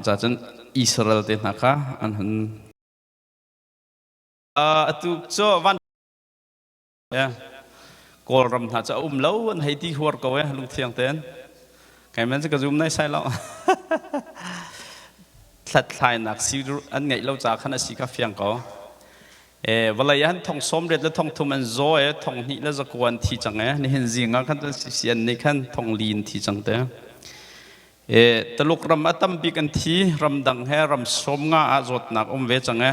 Cun Israel te hna kha an hun atu cu van Kawlram hna cu a um lo an hei ti huar ko e lungthiang tein kai men cu ka zum nai sai lo hlathlainak si an ngeih lo ca khan a si kha fiang ko e vawlei han thong som riat le thong thum an zaw e thong hnih le zakua an thi cang e nihin zing ah khan CCN nih khan thong li in thi cang te E, Taluk ram a tam bik an thi, ramdang he ram sawm nga ah zawtnak um ve cang e.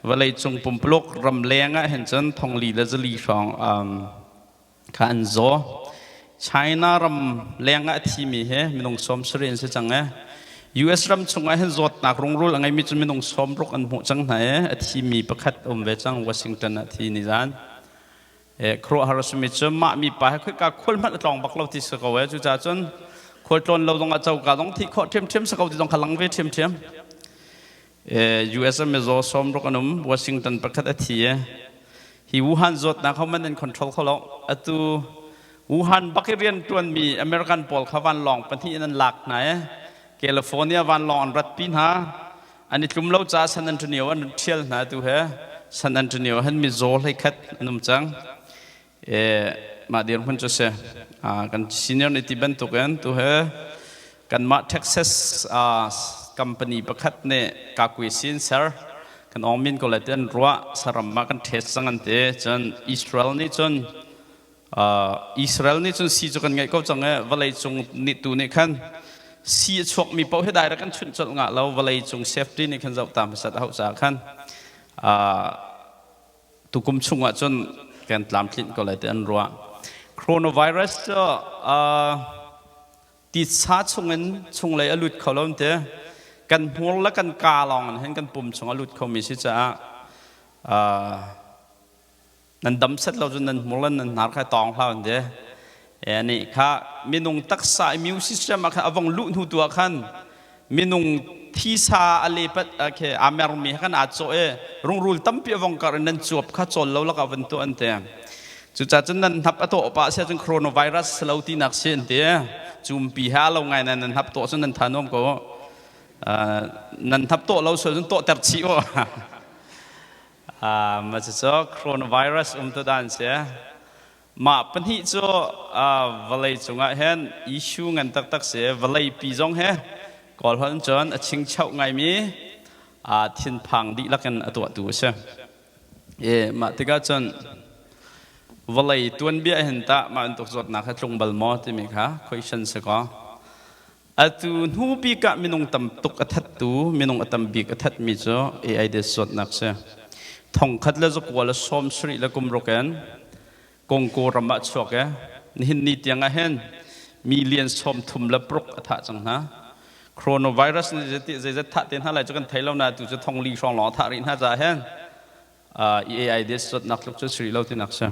Vawlei cung pumpuluk ram leng ah hin cun thongli le zali hrawng um, kha an zaw. China ram leng ah a thimi he minung sawm sarih an si cang e. US ram chung ah hin zawtnak rungrul a ngeimi cu minung sawm ruk an hmuh cang hna e. A thimi pakhat um ve cang Washington ah thi ni zan. Khuaruahhar a simi cu mah mipa he khoika khual hmanh a tlawng bak lo ti si ko ee. Cucaah cun khual tlawn lo zong ah coka zong thih khawh ṭhiamṭhiam si ko ti zong kha lang ve ṭhiamṭhiam. US ah mizaw sawm ruk an um. Washington pakhat a thi i hi Wuhan zawtnak ho man an control kho lo. Atu Wuhan bak i rian ṭuanmi American pawl kha vanlawng pahnih in an lak hna i California vanlawng an ratpi hna. An i tlum lo caah San Antonio an ṭhial hna tu he San Antonio han mizaw hleikhat an um cang. E, mah dirhmun cu si. Kan senior nih ti bantukin tu he kanmah Texas company pakhat nih kakui sin ser kan ong min ko le ti an ruah saram ma kan test cang an ti cun Israel nih cun Israel nih cun si cu kan ngeih ko cang i vawlei cung nih tu nih khan si a chuakmi paoh hi direct kan chunh colh ngah lo vawlei cung safety nih khan zoh ta hmasat a hauh caah khan tukum chung ah cun kan tlamtlinh ko lai ti an ruah. Coronavirus cu titsa chungin chunglei a lut kho lo te kan hmur le kan kaa lawng in hin kan pum chung a lut khomi si caah Nan dam set lo cun nan hmur le nan hnar kha tawng hlah an ti. E nih kha minung taksa immune system ah khan a vong luh hnu tu ah khan minung thisa a lepat okay, aa mermi khan aa cawh i rungrul tampi a vong kar in nan cuap kha cawl lo lakah van tuah an ti. Cucaah cun nan hnap a tawh pah si ahcun coronavirus si lo tinak si an ti. Cumpi he aa lo ngai nan nan hnap tawh cun nan tha nuam ko. Nan hnap tawh lo sual cun tawhter chih u. Mah cucu coronavirus um tu dan si. Mah pahnih cu vawlei cungah hin issue ngan taktak si. Vawlei pi zong he Kawl holh cun a chingchoh ngaimi thinphang dihlak in a tuahtu a si. I mah tikah cun vawlei tuanbia hin tah mah bantuk zawtnak hi tlung bal maw timi kha question si kaw. Atu hnu bik ah minung tam tuk a thattu, minung a tam bik a thatmi cu AIDS zawtnak si. Thongkhat le zakua le sawm sarih le kum ruk in Congo ram ah chuak i nihin ni tiang ah hin million sawm thum le paruk a thah cang hna. Coronavirus nih zeiti zeizat thah te hna lai cu kan thei lo na tu cu thong li hrawng lawng a thah rih hna caah hin AIDS zawtnak tluk cu si rih lo tinak si.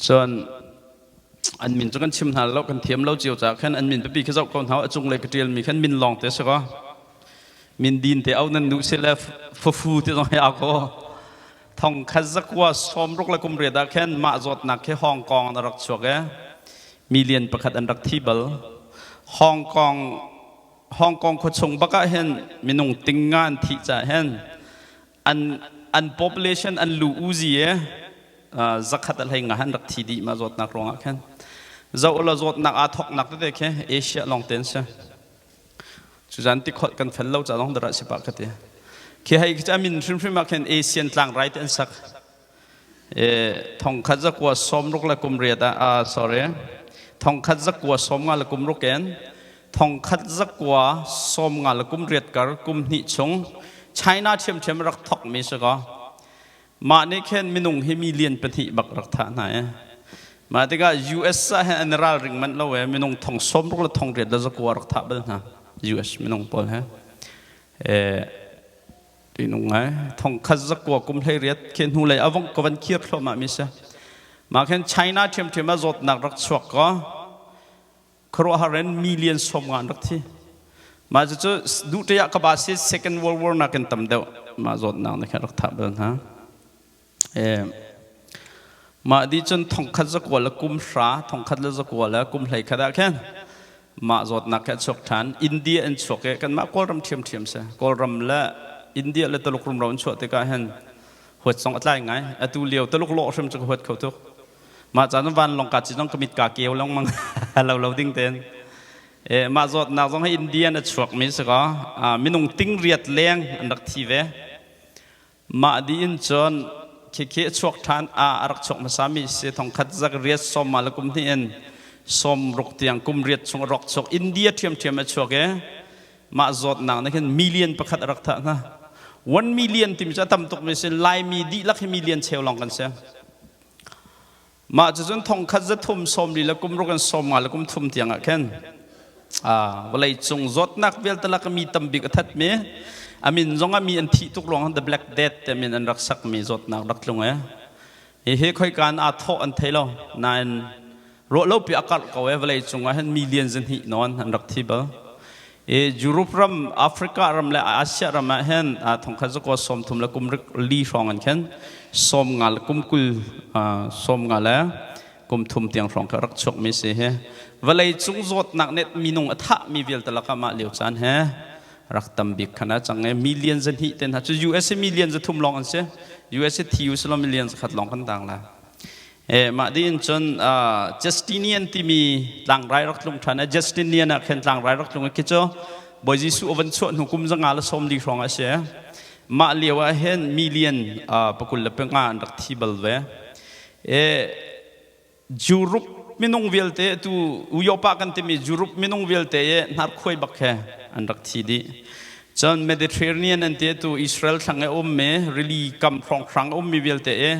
Cun an min cu kan chim hna lo kan thiam lo cio caah khan an min pipi khi zoh ko hna a cunglei ka ṭial mi khan min lawng te si ko min din te au nan duh si le fufu te zong he au ko thong khat zakua sawm ruk le kum riat ah khan mah zawtnak khi Hong Kong an rak chuak e million pakhat an rak thi bal Hong Kong Hong Kong khuachung bak ah hin minung ting nga an thih caah hin an an population an lu uzi e zakhat a hlei nga han rak thi dih ma zawtnak ruangah khan zo la zawtnak aa thoknak tete khi Asia long ten si cuzan ti khol kan fel lo cha long dara sipa ka ti khi hei khi min hrimhrim ah khin Asian tlang rai te an sak e thongkhat zakua som ruk le kum riat ah sorry thongkhat zakua som nga le kum ruk en thongkhat zakua som nga le kum riat kar kum hnih chung China ṭhiamṭhiam rak thok mi si ko mah nih khin minung hi million pahnih bak rak thah hna e mah tikah US ah hin an ralring manh lo e minung thong sawm ruk le thong riat le zakua rak thah bal hna US minung pawl he e tinung ngai thong khat zakua kum hlei riat khi hnu lei avong ka van khir thluahmah mi si mah khin China ṭhiamṭhiam a zawtnak rak chuak ko khuaruahhar in million sawm nga an rak thi. Mah cucu duhte ah ka ba si Second World War nakin tam deuh mah zawtnak nih khan rak thah bal hna. Mah di cun thongkhat zakua le kum hra, thongkhat le zakua le kum hlei khat ah khin. Mah zawtnak khi a chuak ṭhan. India in chuak i kanmah Kawlram ṭhiamṭhiam si. Kawlram le India le Taluk rumro in chuah tikah hin huat zong a tlai ngai. Atu lio Taluk lawh hrim cu ka huat kho tuk. Mah caan vanlawng ka ci zong ka mit kaa keu lengmang lo lo ding tein. E, mah zawtnak zong hi India in a chuakmi si kaw minung ting riat leng an rak thi ve. Mah dih in cun khikhi a chuak ṭhan a a rak chuak hmasami si thongkhat zak riat sawm ma le kum hnih in sawm ruk tiang kum riat chung a rak chuak India ṭhiamṭhiam a chuak i mah zawtnak nih khin million pakhat a rak thah hna. 1 million timi cu a tam tukmi si Laimi dihlak hi million cheu lawng kan si. Mah cucun thongkhat zathum sawmli le kum ruk in 50 le kum thum tiang ah khin vawlei cung zawtnak vialte lak mi tambik a thatmi a min zong ah mi an thih tuk ruang the Black Death te min an rak sakmi zawtnak rak tlung e. Hihi khoikan aa thawh an thei lo nain ruah lo pi a karh ko e. Vawlei cung ah hin million zahnih nawn an rak thi bal i Europe ram, Africa ram le Asia ram ah hin thongkhat zakua 30 le kum li hrawng an khin 50 le kum 20, 50 le kum thum tiang hrawng kha rak chuak mi si hi. Vawlei cung zawtnak net minung a thah mi vialte lakah mah lio caan he rak tam bik khana cang e. Million 200 ten ha cu USA million 300 lawng an si. USA thi u silo million 100 lawng kan tang la e. Mah din cun Justinian timi tlangrai rak tlung than. Justinian ah khin tlangrai rak tlung khi cu Bawi Jesuh a van chuah hnu kum 540 hrawng a si. Mah lio ah hin million 25 an rak thi bal ve e. Europe minung vialte, tu Uyopa kan timi Europe minung vialte i hnarkhuai bak he an rak thi dih. Cun Mediterranean an ti, tu Israel thlang i ummi rili kam hrawnghrang ummi vialte i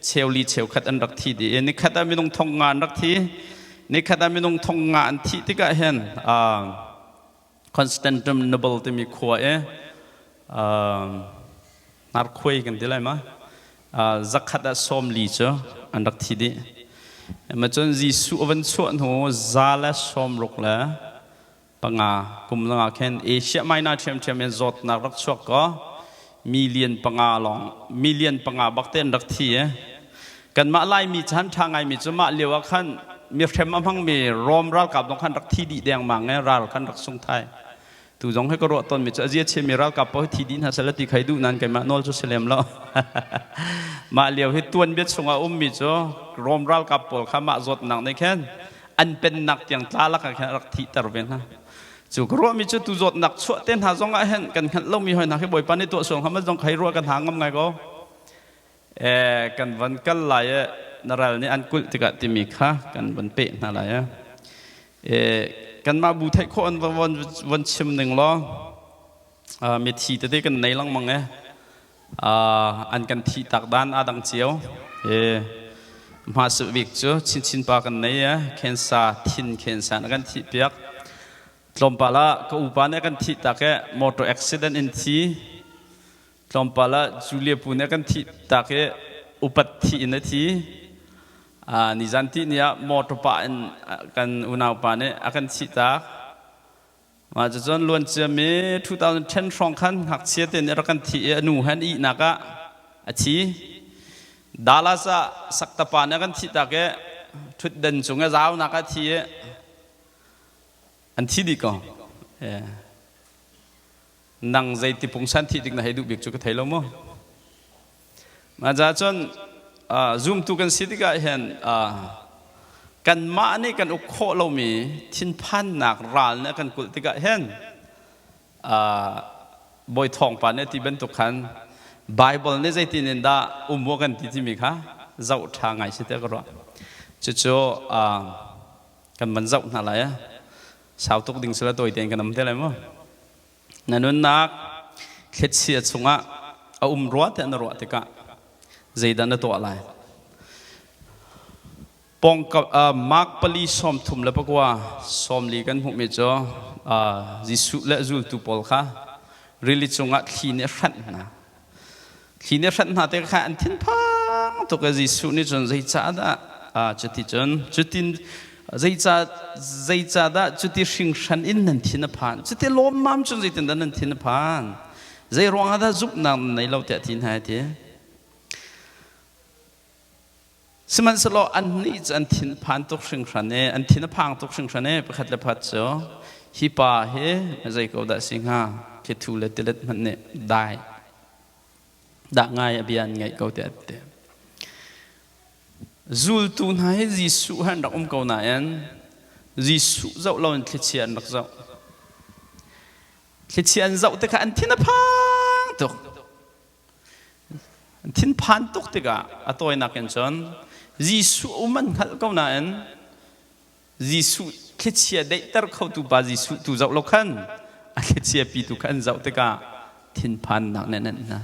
cheuli cheukhat an rak thi dih i nikhat ah minung thong nga an rak thi. Nikhat ah minung thong nga an thih tikah hin Constantinople timi khua i hnarkhuai kan ti lai ma, 100 ah 40 cu an rak thi dih. Ma cun Jesuh a van chuah hnu 165 kum zongah khin Asia Minor ṭhiamṭhiam in zawtnak rak chuak kaw million panga lawng, million panga bak te an rak thi i kanmah Laimi chan ṭha ngaimi cu mah lio ah khan mi hrem a hmangmi Rom ralkap zong khan rak thi dih dengmang i ral khan rak sung thai. Tu zong hi ka ruah tawnmi cu azia chiami ralkap paoh hi thi dih hna seh ti khai duh nan keimah nawl cu si lem lo. Mah lio hi tuanbia chungah ummi cu Rom ralkap pawl kha mah zawtnak nih khin an pennak tiang tla lakah khin rak thihter ve hna. Cu ka ruahmi cu tu zawtnak chuah te hna zong ah hin kan hngalh lomi hoi hna khi Bawipa nih tuah sual hnga zong khai ruah kan ha ngam ngai ko e. Kan van kal lai e, na ral nih an kulh tikah timi kha kan van peh hna lai e. E kanmah bu theih khawh an von von chim ning law mithi tete kan nei lengmang e. An kan thih tak dan aa dang cio e. Hma bik cu chinchin pa kan nei e, cancer, thin cancer na kan thih piak. Tlawmpal ah ka upa nih kan thih tak e, motor accident in thi. Tlawmpal ah Julia pu nih kan thih tak i upat thi in a thi. Nizan ti ni ah motor pa in kan unau pa nih a kan thih tak. Mah cucun luan ciami 2010 hrawng khan ngakchia te nih rak kan thih i a nu han ihnak ah a thi. Dallas ah saktapa nih a kan thih tak i ṭhutdan cung i zaunak ah thi i an thi dih ko. Nang zeiti pungsan thih dik na hei duh bik cu ka thei lo mu. Mah ca cun zumtu kan si tikah hin kanmah nih kan uk khawh lomi thinphannak ral nih a kan kulh tikah hin Bawi Thawngpa nih a ti bantuk khan Bible nih zeitin in dah um u kan ti timi kha zoh ṭha ngai si tiah ka ruah. Cucu kan van zoh hna lai. Sau tuk ding sila tawi tein kan um te lai mu. Na nunnak thlichia chungah a um rua tiah na ruah tikah zeidah na tuah lai? Pawngkam Mark 4:39 40 kan hmuhmi cu Jesuh le zultu pawl kha rili cungah thli nih a hranh hna. Thli nih a hranh hna tikah khan an thinphang tuk i Jesuh nih cun zeicahdah cuti cun cutin zeicah zeicahdah cuti hringhran in nan thin a phan? Cuti lawmmam cun zeitindah nan thin a phan? Zei ruangah dah zumhnak nan nei lo tiah ti hna a ti. Sihmanhsehlaw annih cu an thinphan tuk hringhran i an thin a phang tuk hringhran i pakhat le pakhat cu hi pa hi zei ko dah si hnga thithu le tilet hmanh nih dai dah ngai a bia an ngaih ko tiah an ti. Zultu hna hi Jesuh he an rak um ko nain Jesuh zoh loin thlichia an rak zoh. Thlichia an zoh tikah an thin a phang tuk. Thinphan tuk tikah a tawinak in cun Jesuh um an hngalh ko nain Jesuh thlichia daihter khotu pa Jesuh tu zoh lo khan a thlichia pitu kha an zoh tikah thinphannak nih an hna.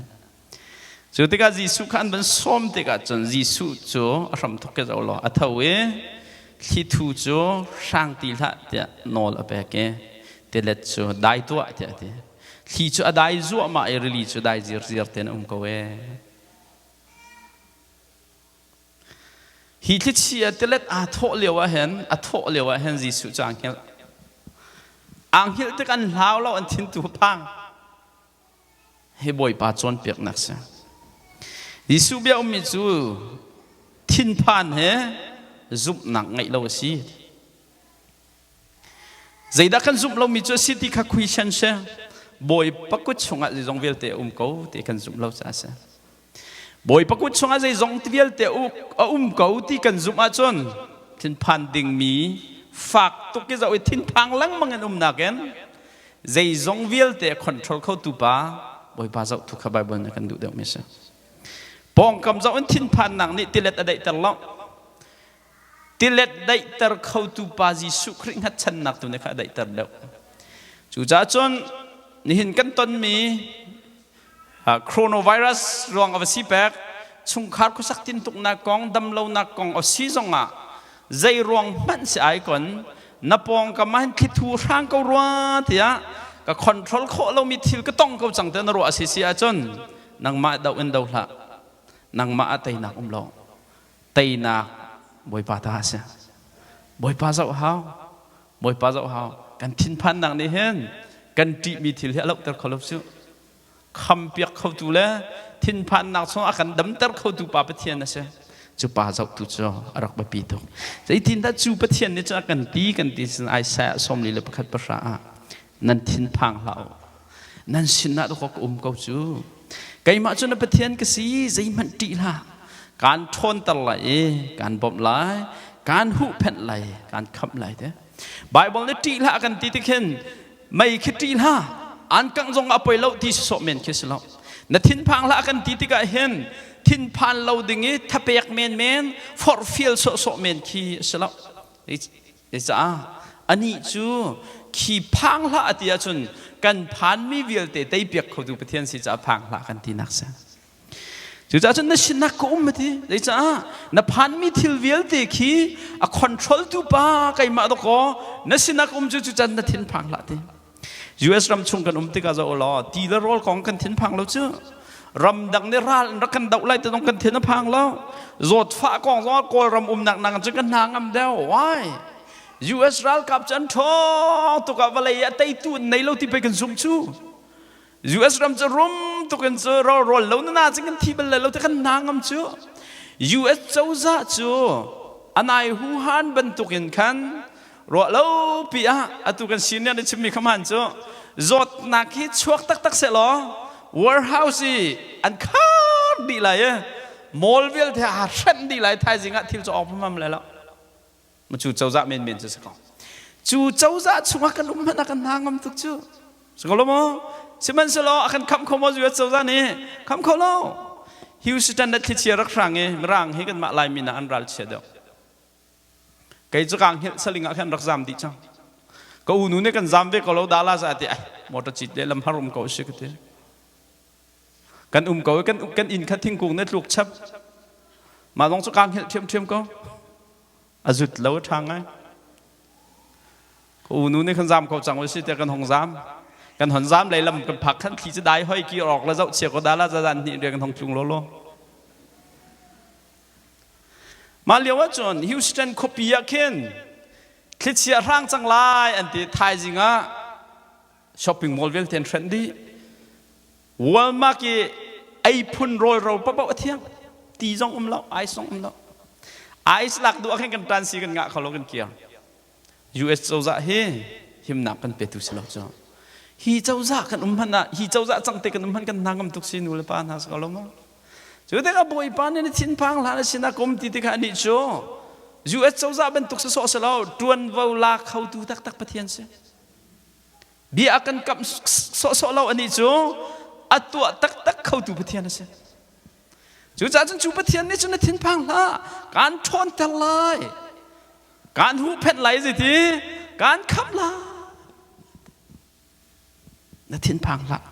Cu tikah Jesuh kha an van sawm tikah cun Jesuh cu a hramthok ke zoh law a tho i thlithu cu hrang ti hlah tiah nawl a pek i tilet cu dai tuah tiah a ti. Thli cu a dai zuahmah i rili cu dai zirziar tein a um ko ee. Hi thlichia tilet aa thawh lio ah hin a thawh lio ah hin Jesuh cu aa hngilh. Aa hngilh tik an hlau lo an thin tu phang. Hi Bawipa cawnpiaknak si. Jesuh bia ummi cu thinphan he zumhnak ngeih lo a si. Zeidah kan zumh lomi cu a si ti kha question si. Bawipa kut chungah zeizong vialte a um ko ti kan zumh lo caah a si. Bawipa kut chungah zeizong vialte a um ko ti kan zumh ahcun thinphan dingmi fak tuk i zoh i thinphang lengmang in umnak in zeizong vialte a control khotu pa Bawipa zoh tu kha Bible nih kan duh deuhmi a si. Pawngkam zoh in thinphannak nih tilet a daihter lo. Tilet daihter khotu pa Jesuh Khrih hngatchannak tu nih kha a daihter deuh. Cucaah cun nihin kan tonmi coronavirus ruang a va si pek chungkhar khuasak tintuknak kong damlonak kong a si zongah zei ruang hmanh si ai kon na pawngkam ah hin thlithu hrang ko rua tiah ka control khawh lomi thil ka tong ko cang te na ruah a si si ahcun nangmah do in do hlah nangmah ah teinak um lo Teinak Bawipa ta a si. Bawipa zoh hau. Bawipa zoh hau. Kan thinphannak nih hin kan ṭihmi thil hi a lohter kho lo cu. Khampiak khotu le thinphannak chung a kan damter khotu pa Pathian a si. Cu pa zohtu cu a rak biapi tuk. Zeitindah cu Pathian nih cun a kan ti kan ti sin Isaiah 41:9 ah nan thinphang hlah u. Nan sinah dawk ka um ko cu. Keimah cu na Pathian ka si, zeihmanh ṭih hlah. Kaan ṭhawnter lai i kaan bawmh lai, kaan huhphenh lai, kaan khamh lai te. Baibal nih ṭih hlah kan ti tik hin mei khi ṭih hlah, an kangh zong a poi lo ti sawh men khi si lo. Na thinphang hlah kan ti tikah hin thinphan lo ding i thapek menmen, forhfial sawhsawh men khi a si lo. Caah anih cu khi phang hlah a ti ahcun kan phanmi vialte teipiak khotu Pathian si caah phang hlah kan tinak si. Cucaah cun na sinah ka um a ti. Zeicah na phanmi thil vialte khi a control tu pa keimah dawkaw na sinah ka um cu cucan na thin phang hlah ti. US ram chung kan um tikah zoh law ti le rawl kong kan thinphang lo cu ramdang nih ral an rak kan doh lai ti zong kan thin a phang lo zawtfah kong zong Kawlram umnak nang cu kan hna ngam deuh why US ralkap cu an ṭhawng tuk ah vawlei ah teitu an nei lo ti pei kan zumh cu US ram cu rum tuk in cu rawl rawl lo na na cun kan thi bal lai lo ti kan hna ngam cu US cozah cu anai huhan bantukin khan ruah lo pi ah atu kan senior nih chimmi kha hmaan cu zawtnak hi chuak taktak seh law warehouse i an khar dih lai i mall vialte aa hrenh dih lai thaizing ah thil cu awk mam lai lo ma cu cozah menmen cu si ko cu cozah chungah kan um hmanh ah kan hna ngam tuk cu si ko lo maw sihmanhsehlaw a kan khamh kho maw US cozah nih khamh kho lo Houston na thlichia rak hrang i mirang hi kanmah Laimi na an ral chia deuh Kei cu kaa hngilh saling ah khan rak zam dih cang. Ka unu nih kan zam ve ko lo Dallas ah ti ai motor cit le lam har um ko si ka ti. Kan um ko kan kan inn kha thingkung ne tluk chap. Mah zong cu kaa hngilh ṭhiamṭhiam ko. A zut lo a ṭha ngai. Ka unu nih kan zam ko cang si tiah kan hong zam. Kan hon zam lei lam kan phak khan thli cu dai hoi ki awk le zoh chia ko Dallas ah zan hnih rian kan hong tlung law law. Mah lio ahcun Houston khuapi ah khin thlichia hrang cang lai an ti thaizing ah shopping mall vialte an hrenh dih. Walmart i ei phun rawl ro paoh a thiang. Ti zong um lo, ice zong um lo. ICE lak duh ah khin kan ṭan si kan ngah kho lo kan kir. US cozah hi himnak kan petu si lo cu. Hi cozah kan um hmanh ah hi cozah cangte kan um hmanh kan hna ngam tuk si nu le pa hna si ko lo maw? Cu tikah Bawipa nih na thinphang hlah na sinah ka um ti tikah anih cu US cozah bantuk si sawh si lo ṭuanvo la khotu taktak Pathian si. Bia a kan kamh sawhsawh lo anih cu a tuah taktak khotu Pathian a si. Cucaah cun cu Pathian nih cun na thinphang hlah, kaan ṭhawnter lai, kaan huhphenh lai zeiti, kaan khamh lai. Na thinphang hlah.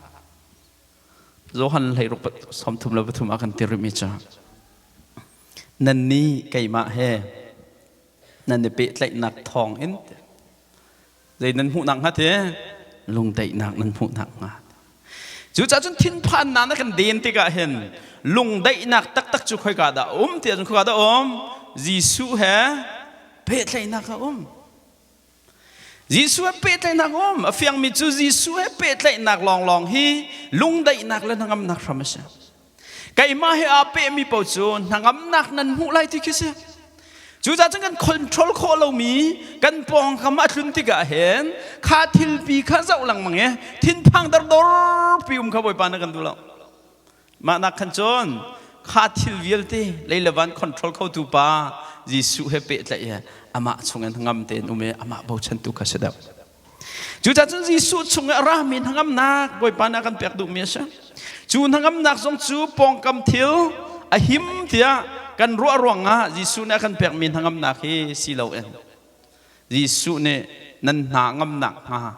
Johan 16 33 ah kan ti rihmi cu nannih keimah he nan i pehtlaihnak thawng in zei nan hmuhnak hnga ti lungdaihnak nan hmuhnak hnga. Cucaah cun thinphannak na kan den tikah hin lungdaihnak taktak cu khoika dah um ti ahcun khoika dah um? Jesuh he pehtlaihnak a um. Jesuh he pehtlaihnak a um. A fiangmi cu Jesuh he pehtlaihnak lawnglawng hi lungdaihnak le hnangamnak hram a si. Keimah he aa pehmi paoh cu hnangamnak nan hmuh lai ti khi si. Cucaah cun kan control khawh lomi kan pawngkam a tlun tikah hin kha thilpi kha zoh lengmang i thinphang dordor pi um kha Bawipa na kan duh lo. Mah nak khan cun kha thil vialte lei le van control khotu pa Jesuh he pehtlaih i amah chungin hnangam tein um i amah bochantu kha si deuh. Cucaah cun Jesuh chung i a rami hnangamnak Bawipa nih a kan pek duhmi a si. Cu hnangamnak zong cu pawngkam thil a him tiah kan ruah ruangah Jesuh nih a kan pekmi hnangamnak hi si loin Jesuh nih nan hna ngamnak hnga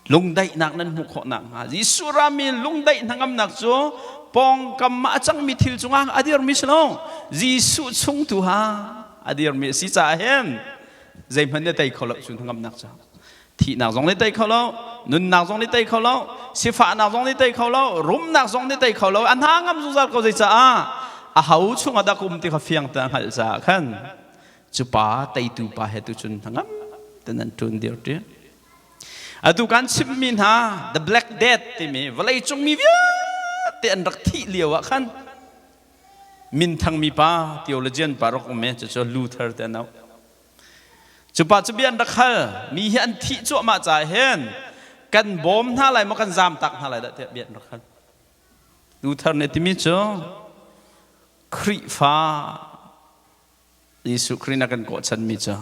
lungdaihnak nan hmuh khawh nakhnga Jesuh rami lungdaih hnangamnak cu pawngkam ah a cangmi thil cungah a dirmi si lo Jesuh chung tu ha a dirmi a si caah hin zeihmanh nih tei kho lo cu hnangamnak cu thihnak zong nih tei kho lo nunnak zong nih tei kho lo sifahnak zong nih tei kho lo rumnak zong nih tei kho lo a hna ngam zungzal ko zeicaah a ho chungah dah ka um ti kha fiang te a hngalh caah khan cu pa teitu pa he tu cun hnangam te nan ṭun dir ṭi. Atu kan chimmi hna the black death timi vawlei cung mi vialte an rak thih lio ah khan minthangmi pa theologian pa rak um i cucu Luther te an auh. Cu pa cu bia an rak hal mi hi an thih cuahmah caah hin kan bawm hna lai maw kan zaam tak hna lai dah tiah bia an rak hal. Luther nih timi cu Khrihfa Jesuh Khrih na kan kawhchanmi cu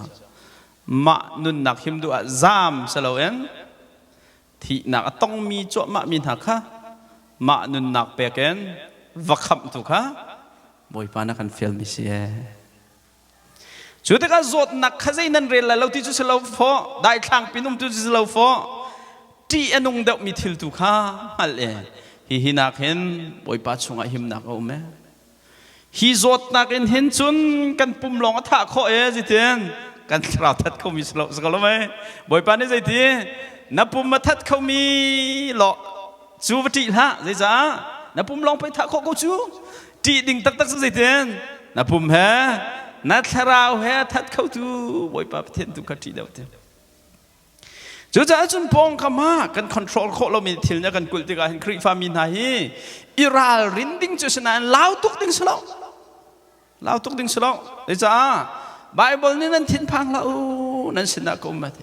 mah nunnak him duh ah zaam si loin thihnak a tongmi cuahmahmi hna kha mah nunnak pek in va khamhtu kha Bawipa na kan fialmi si ee. Cu tikah zawtnak kha zei nan rel lai lo ti cu si lo fawh, daithlang pin um tu cu si lo fawh, ṭih a nung deuhmi thil tu kha hngalh e. Hihi nak hin Bawipa chungah himnak a um ee. Hi zawtnak in hin cun kan pum lawng a thah khawh e zeitin kan thlarau that khomi si lo si ko lo mei. Bawipa nih zeiti na pum a that khomi law cu va ṭih hlah zeicah na pum lawng pei thah khawh ko cu ṭih ding taktak cu zeitin na pum he na thlarau he a that khotu Bawipa Pathian tu kha ṭih deuh ti. Cucaah cun pawngkam ah kan control khawh lomi thil nih a kan kulh tikah hin Khrihfa mi hna hi i ralrin ding cu si nain lau tuk ding si lo. Lau tuk ding si lo. Zeicah Bible nih nan thinphang hlah u nan sinah ka um a ti.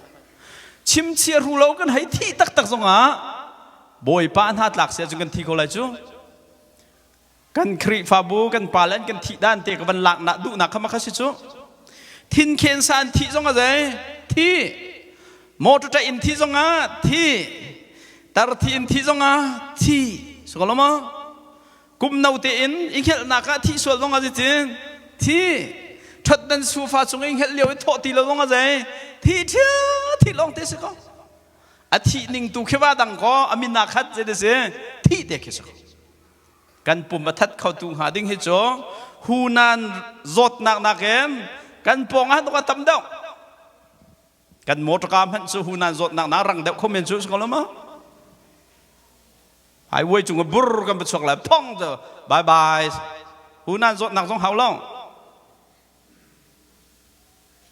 Chimchia ru lo kan hei thih taktak zongah Bawipa hna tlak si ahcun kan thi ko lai cu. Kan Khrihfabu kan pale an kan thih dan te ka van lak nak duhnak kha ma kha si cu. Thinkhen sa an thih zong a zei thi. Motor in thi zong ah thi. Tar thi in thi zong ah thi. Sukalo ma? Kum no te in i hngelhnak ah thih sual zong ah zeitin thi. Ṭhatdan sufa cung i hngelh lio i thawh ti lo zong a zei thi ṭhia thi lawng te si ko. A thih ning tu khi va dang ko a min ah khat zei si thih te khi si ko. Kan pum a that khotu hnga ding hi cu hunan zawtnak nakin kan pawng ah tuk a tam deuh. Kan motorka hmanh cu hunan zawtnak na rang deuh kho men cu si ko lo ma? Highway cung bur kan va chuak lai phong cu bye bye. Hunan zawtnak zong hau lo.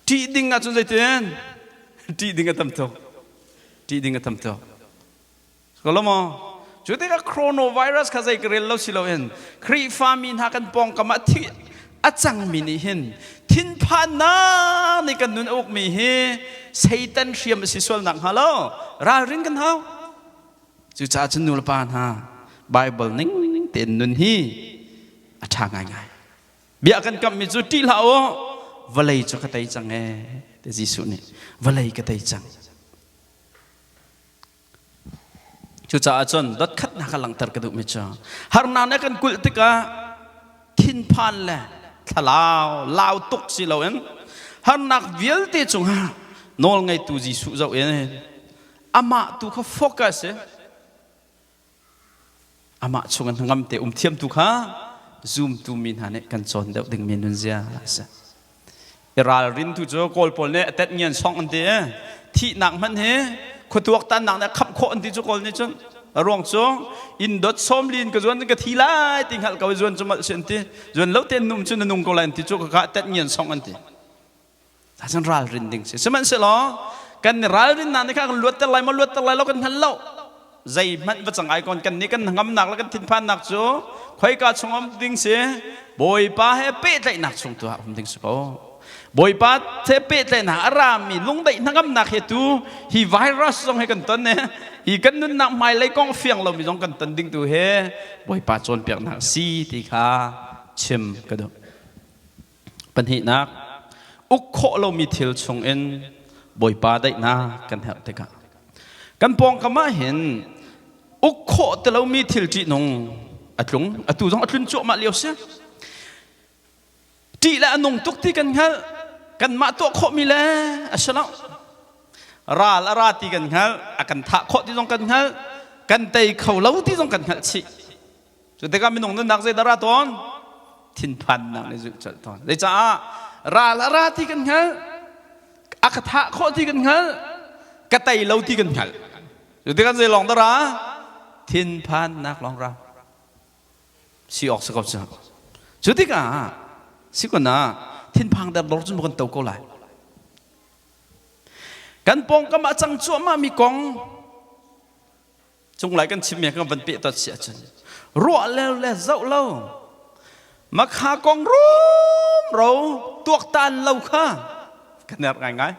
Ṭih ding ahcun zeitin? Ṭih ding a tam tuk. Ṭih ding a tam tuk. Kolomo cu tikah coronavirus kha zei ka rel lo si loin Khrihfami hna kan pawngkam ah thi A cangmi nih hin thinphannak nih kan nun a ukmi hi Satan hriam a si sual nak hnga lo ralrin kan hau. Cucaah cun nu le pa hna Bible ning tein nun hi a ṭha ngaingai. Bia kan kamhmi cu ṭih hlah u, vawlei cu ka tei cang ee, ti Jesuh nih vawlei ka tei cang. Cucaah cun dotkhatnak a langhter ka duhmi cu harnak nih a kan kulh tikah thinphan le thlalau lau tuk si loin harnak vialte cungah nawlngeitu Jesuh zoh in amah tu kha focus i amah chung in hnangam te um thiam tu kha zumtu mi hna nih kan cawn deuh dingmi nunzia a si. I ralrin tu cu Kawl pawl nih a tet ngian song an ti i thihnak hmanh hi khuatuak tannak nih a khamh khawh an ti cu Kawl nih cun a ruang cu inn dot sawmli in ka zuan ka thi lai ti hngalh ko i zuan cu malh si an ti zuan lo tein num cu na nung ko lai an ti cu ka ka tet ngian song an ti. Cun ralrin ding si. Sihmanhsehlaw kan i ralrinnak nih kha kan luatter lai maw luatter lai lo kan hngal lo. Zeihmanh va cang ai kon kan nih kan hnangamnak le kan thinphannak cu khoika chung um ding si Bawipa he pehtlaihnak chung tu ah um ding si ko. Bawipa he pehtlaihnak a rami lungdaih hnangamnak he tu hi virus zong he kan ton ne hi kan nunnak hmailei kong fiang lomi zong kan ton ding tu he Bawipa cawnpiaknak si ti kha chim ka duh. Pahnihnak, uk khawh lomi thil chungin Bawipa daihnak kan herh tikah kan pawngkam ah hin uk khawh ti lomi thil ṭihnung a tlung. Atu zong a tlun cuahmah lio si. Ṭih le a nung tuk ti kan hngalh. Kanmah tuah khawhmi le a si lo. Ral a ra ti kan hngalh. A kan thah khawh ti zong kan hngalh. Kan tei kho lo ti zong kan hngalh chih. Cu tikah minung nunnak zeidah ra tawn? Thinphannak nih zulh colh tawn. Zeicaah ral a ra ti kan hngalh, a ka thah khawh ti kan hngalh, ka tei lo ti kan hngalh. Cu tikah zei lawng dah ra? Thinphannak lawng ra. Si awk si ko cu. Cu tikah si kun ah thinphang der dor cun kan to ko lai. Kan pawngkam ah cang cuahmah mi kong Cunglai kan chimmi kan van peh tot si ahcun ruah le le zoh lo makha kong rum ro tuaktan lo kha kan herh ngaingai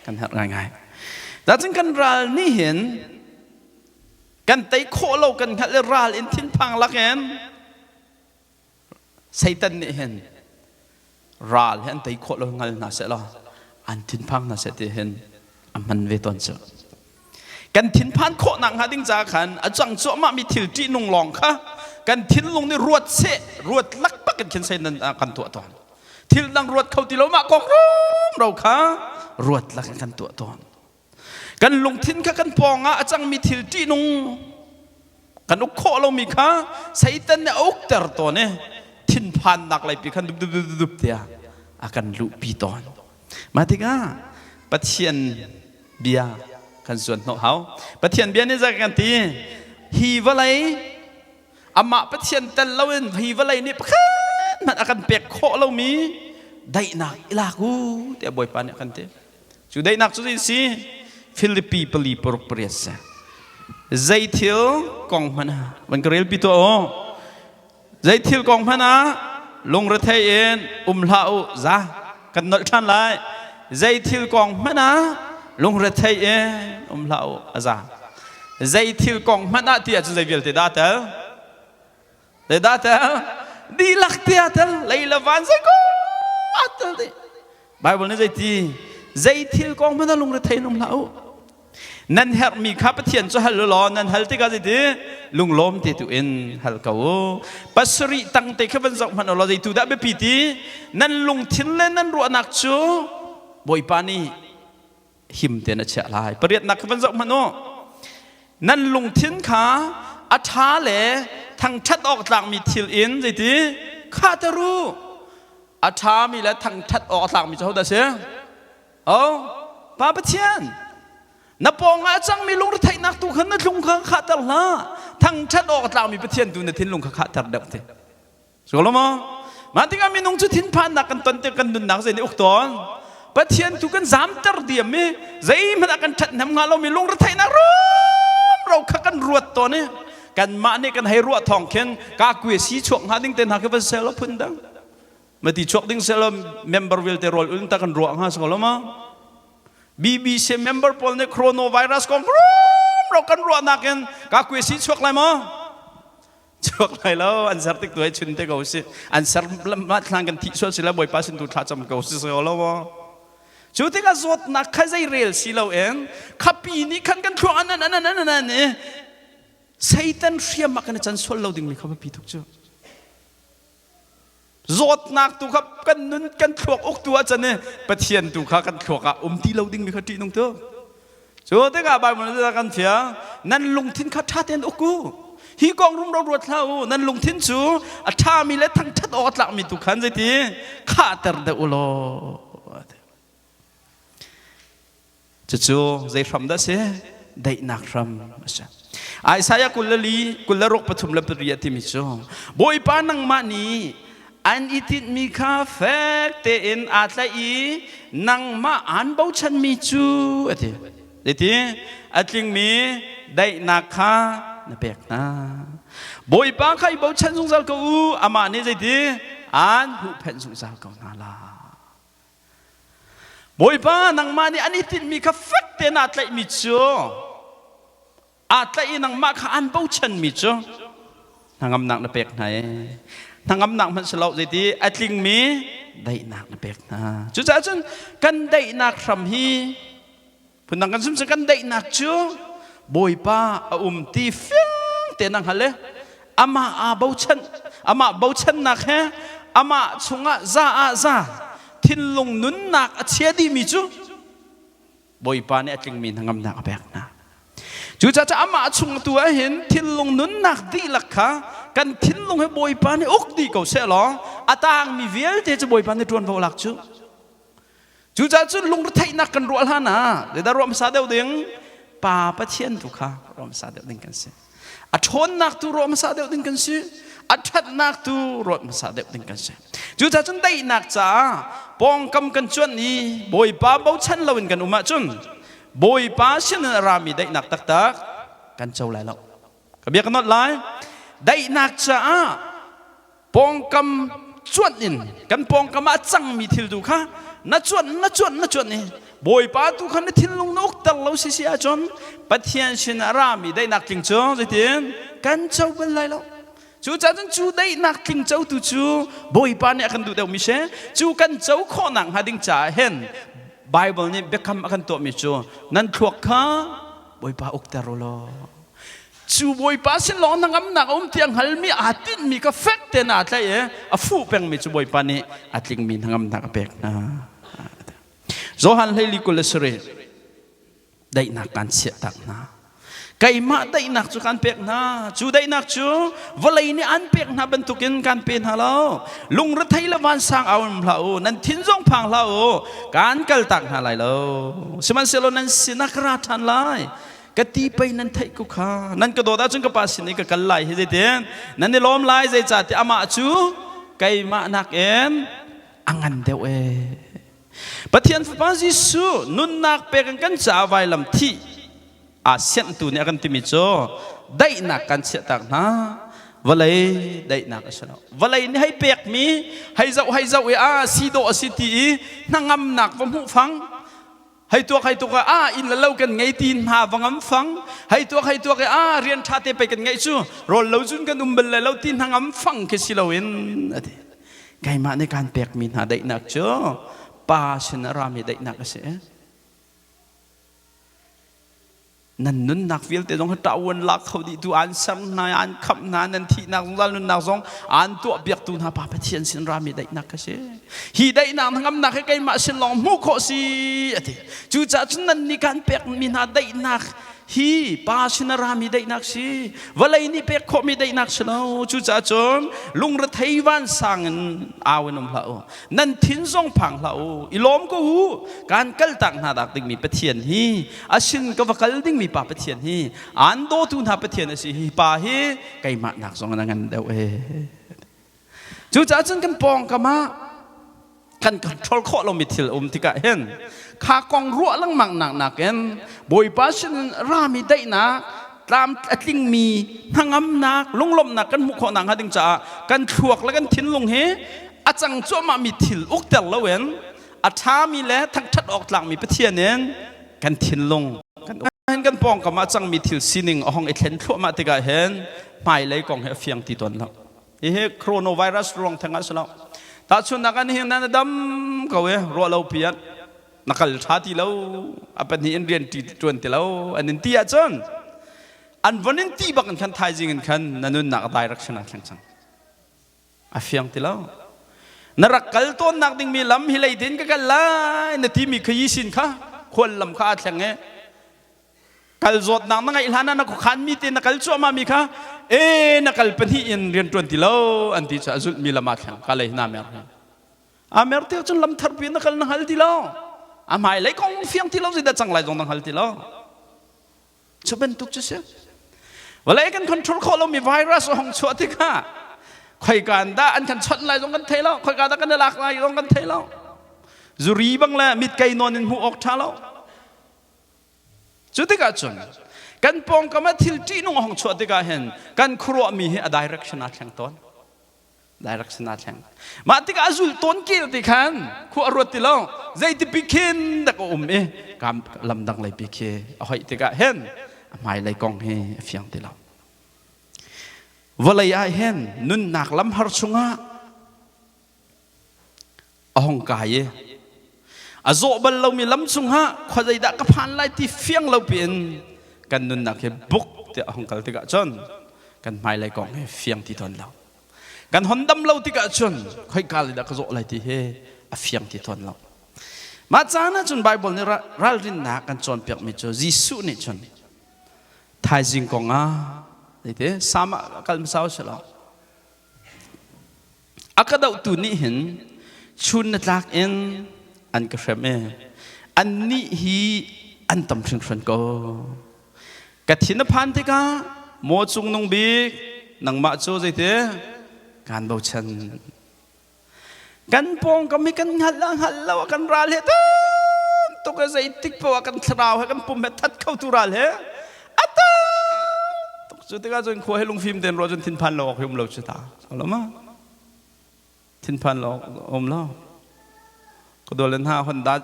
kan herh ngaingai Dacun kan ral nih hin kan tei khawh lo kan hngalh i ral in thinphang lakin Satan nih hin ral hi an tei khawh lo hngal hna seh law an thinphang hna seh ti hin a hman ve tawn cu. Kan thinphan khawh nak hnga ding ca khan a cang cuahmah mi thil ṭihnung lawng kha kan thinlung nih ruat seh ruat laktak in khin Satan kan tuah tawn. Thil dang ruat kho ti lo mah kong rumro kha ruat lak in kan tuah tawn. Kan lungthin kha kan pawng ah a cangmi thil ṭihnung kan uk khawh lomi kha Satan nih a ukter tawn i thinphannak leipi khan dup dup dup dup tiah a kan luhpi tawn. Mah tikah Pathian bia kan zuan hnawh hau. Pathian bia nih zei kan ti? Hi vawlei amah Pathian tel loin hi vawlei nih pakhat hmanh a kan pek khawh lomi daihnak i lak u tiah Bawipa nih a kan ti. Cu daihnak cu zei si? Filipi pali paruk pariat si. Zei thil kong hmanh ah van ka relpi tuah u. Zei thil kong hmanh ah lungrethei in um hlah u za kan nolh ṭhan lai. Zei thil kong hmanh ah lungrethei in um hlah u a za. Zei thil kong hmanh ah ti ahcun zei vialte dah tel? Zei dah tel? Dihlak tiah tel. Lei le van zei ko ah tel dih. Bible nih zeiti zei thil kong hmanh ah lungrethei in um hlah u. Nan herhmi kha Pathian cu hal u law nan hal tikah zeiti lunglawm te tu in hal ko u. Pasarih tang te kha van zoh hmanh u law zeitu dah biapi ti nan lungthin le nan ruahnak cu Bawipa nih him tein a chiah lai. Pariatnak kha van zoh hmanh u. Nan lungthin kha a ṭha le thangṭhat awk tlakmi thil in zeiti khahter u. A ṭhami le thangṭhat awk a tlakmi cu hodah si? Oh, Pa Pathian. Na pawngah a cangmi lungretheihnak tu khan na tlung kha khahter hlah. Thangṭhat awk a tlakmi Pathian tu na thinlung kha khahter deuh ti. Solo maw? Mah tikah minung cu thinphannak kan ton tik kan nunnak zei nih uk tawn. Pathian tu kan zamter diam i zeihmanh ah kan ṭhathnem hnga lomi lungretheihnak rumro kha kan ruat tawn i. Kanmah nih kan hei ruah thawng khin ka kue si chuak hnga ding te hna khi va sel phun dang. Mati chuak ding sel member vialte rawl ul ta kan ruah hnga so lo ma. BBC member pawl nih coronavirus kong ro kan ruah nakin ka kue si chuak lai maw? Chuak lai lo an ser tik tu ai chun te ko si an ser ma thlang kan thi sual si la bawipa sin tu thla cam ko si so lo maw? Cu tikah zawtnak kha zei rel si lo in khapi nih khan kan thluak an an an an an an i Satan hriam ah kan i can sual lo dingmi kha biapi tuk cu. Zawtnak tu kha kan nun kan thluak uk tu ah can i Pathian tu kha kan thluak ah um ti lo dingmi kha ṭih nung tu. Cu tikah Bible nih kan fiang nan lungthin kha ṭha tein uk u. Hi kong rumro ruat hlah u. Nan lungthin cu a ṭhami le thangṭhat awk a tlakmi tu khan zeiti khahter deuh u law. Cucu zei hram dah si? Daihnak hram a si. Isaiah 24 23 le 4 timi cu Bawipa nangmah nih an i tinhmi kha fek tein aa tlaih i nangmah aan bochanmi cu a ti. Zeiti a tlingmi daihnak kha na pek hna. Bawipa kha i bochan zungzal ko u, amah nih zeiti aan huhphenh zungzal ko hna lai. Bawipa nangmah nih an i tinhmi kha fek tein aa tlaihmi cu aa tlaih i nangmah kha aan bochanmi cu hnangamnak na pek hna i hnangamnak hmanh si lo zeiti a tlingmi daihnak na pek hna. Cucaah cun kan daihnak hram hi phundang kan sum kan daihnak cu Bawipa a um ti fiang tein a hngal i amah aa bochan amah bochannak he amah chungah za ah za thinlung nunnak a chia dihmi cu Bawipa nih a tlingmi hnangamnak a pek hna. Cucaah amah chung tu ah hin thinlung nunnak dihlak kha kan thinlung he Bawipa nih uk dih ko seh law a tangmi vialte cu Bawipa nih ṭuanvo lak cu. Cucaah cun lungretheihnak kan ruah hlan ah zeidah ruah hmasa deuh ding? Pa Pathian tu kha ruah hmasa deuh ding kan si. A ṭhawnnak tu ruah hmasa deuh ding kan si. A ṭhatnak tu ruah hmasa deuh ding kan si. Cucaah cun daihnak caah pawngkam kan cuanh i Bawipa bochan loin kan um ahcun Bawipa sinin a rami daihnak taktak kan co lai lo. Ka bia ka nolh lai. Daihnak caah pawngkam cuanh in kan pawngkam ah a cangmi thil tu kha na cuanh na cuanh na cuanh i Bawipa tu kha na thinlung na ukter lo si si ahcun Pathian sin a rami daihnak tling cu zeitin kan co bal lai lo. Cucaah cun cu daihnak tling cotu cu Bawipa nih a kan duh deuhmi si. Cu kan co khawhnak hnga ding caah hin Bible nih biakam a kan tuahmi cu nan thluak kha Bawipa ukter u law cu Bawipa sin lawng hnangamnak a um ti a hngalmi aa tinhmi ka fek tein aa tlaih i a fuh pengmi cu Bawipa nih a tlingmi hnangamnak a pek hna. Johan 14 27 daihnak kan chiahtak hna. Keimah daihnak cu kan pek hna. Cu daihnak cu vawlei nih an pek hna bantukin kan pe hna lo. Lungrethei le vansang au in hlah u. Nan thin zong phang hlah u. Kan kaltak hna lai lo. Sihmanhsehlaw nan sinah ka ra ṭhan lai. Ka ti pei nan theih ko kha. Nan ka dawt ahcun ka pa sin i ka kal lai hi zeitin nan i lawm lai zeicahtiah amah cu keimah nakin a ngan deuh ee. Pathian Fapa Jesuh nunnak pek in kan caah vailam thih aa sianhtu nih a kan timi cu daihnak kan chiahtak hna vawlei daihnak a si lo vawlei nih hei pekmi hei zoh hei zoh i a si dawh a si ti i hnangamnak va hmuh fang hei tuak hei tuak ah inn le lo kan ngei ti hna va ngam fang hei tuak hei tuak ah rian ṭha te pei kan ngeih cu rawl lo cun kan um bal lai lo ti hnangam fang khi si loin a ti keimah nih kan pekmi hna daihnak cu pa sin a rami daihnak a si Nan nunnak vialte zong hi ṭavuan lak kho dih tu an ser hna an khamh hna nan thihnak zungzal nunnak zong an tuah piaktu hna Pa Pathian sin rami daihnak kha si. Hi daihnak hnangamnak hi keimah sin lawng hmuh khawh si a ti. Cucaah cun nan nih kan pekmi hna daihnak hi Pa sin a rami daihnak si. Vawlei nih pek khawhmi daihnak si lo. Cucaah cun lungrethei vansang in au in um hlah u. Nan thin zong phang hlah u. I lawm ko u. Kan kaltak hna dak dingmi Pathian hi a sin ka va kal dingmi pa Pathian hi aan dawtu hna Pathian a si hi pa hi keimah nak zong in a ngan deuh ee cucaah cun kan pawngkam ah kan control khawh lomi thil um tikah hin kha kong ruah lengmang nak nakin Bawipa sin rami daihnak. Tlam a tlingmi hnangamnak, lunglawmhnak kan hmuh khawh nakhnga ding caah kan thluak le kan thinlung hi a cang cuahmahmi thil ukter loin a ṭhami le thangṭhat awk tlakmi Pathian in kan thinlung kan uk. Kan pawngkam ah cangmi thil sining a hong i thlen thluahmah tikah hin hmailei kong hi a fiang ti tawn lo. Hihi coronavirus ruang theng ah si lo. Tahchunhnak ah nihin na dam ko i ruah lo pi ah na kal ṭha ti lo, a pahnih in rian ṭuan ti lo an in ti ahcun an von in ti bak in khan thaizing in khan na nunnak a direction ah thleng cang. A fiang ti lo. Na rak kal tawnnak dingmi lam hi leitin ka kal lai na timi kha yi sin kha khual lam kha aa thleng i Kal zawtnak na ngeih hlan ah na khuakhanmi te na kal cuahmah mi kha e na kal pahnih in rian ṭuan ti lo an ti cu a zulhmi lam aa thleng ka lei na mer hi. A mer ti cun lam thar pi na kal na hngal ti lo. A hmailei kong fiang ti lo zeidah cang lai zong na hngal ti lo. Cu bantuk cu si. Vawlei kan control khawh lomi virus a hong chuah tikah khoika in dah an kan chawnh lai zong kan thei lo, khoika dah kan i lak lai zong kan thei lo. Zuri bang le mit kei nawn in hmuh awk ṭha lo. Cu tikah cun kan pawngkam ah thil ṭihnung a hung chuah tikah hin kan khuaruahmi hi a direction aa thleng tawn. Direction aa thleng. Mah tikah a zul tawn kel ti khan khua a ruat ti lo. Zeiti pi khin dak a um i kam lam dang lei pi khi a hoih tikah hin a hmailei kong hi a fiang ti lo. Vawlei ah hin nunnak lam har chungah a hong kai i a zawh bal lomi lam cungah khua zeidah ka phan lai ti fiang lo piin kan nunnak hi buk tiah a hong kal tikah cun kan hmailei kong hi fiang ti tawn lo. Kan hon dam lo tikah cun khoika lei dah ka zawh lai ti hi a fiang ti tawn lo. Mah caan ah cun Baibal nih ralrinnak kan cawnpiakmi cu Jesuh nih cun thaizing kong ah zeiti Sam ah kal hmasa u sih law A ka dohtu nih hin chun na tlak in an ka hrem i annih hi an tam hringhran ko. Ka thin a phan tikah maw cungnung bik nangmah cu zeiti kaan bochan. Kan pawngkam hi kan hngalh ah hngalh lo ah kan ral he tam tuk e zeitik paoh ah kan thlarau he kan pum he that kho tu ral he a tam tuk. Cu tikah cun khua hi lungfim tein ruah cun thinphan lo awk hi um lo cu ta. Lo ma? Thinphan lo um lo. Ka dawlen hna Honda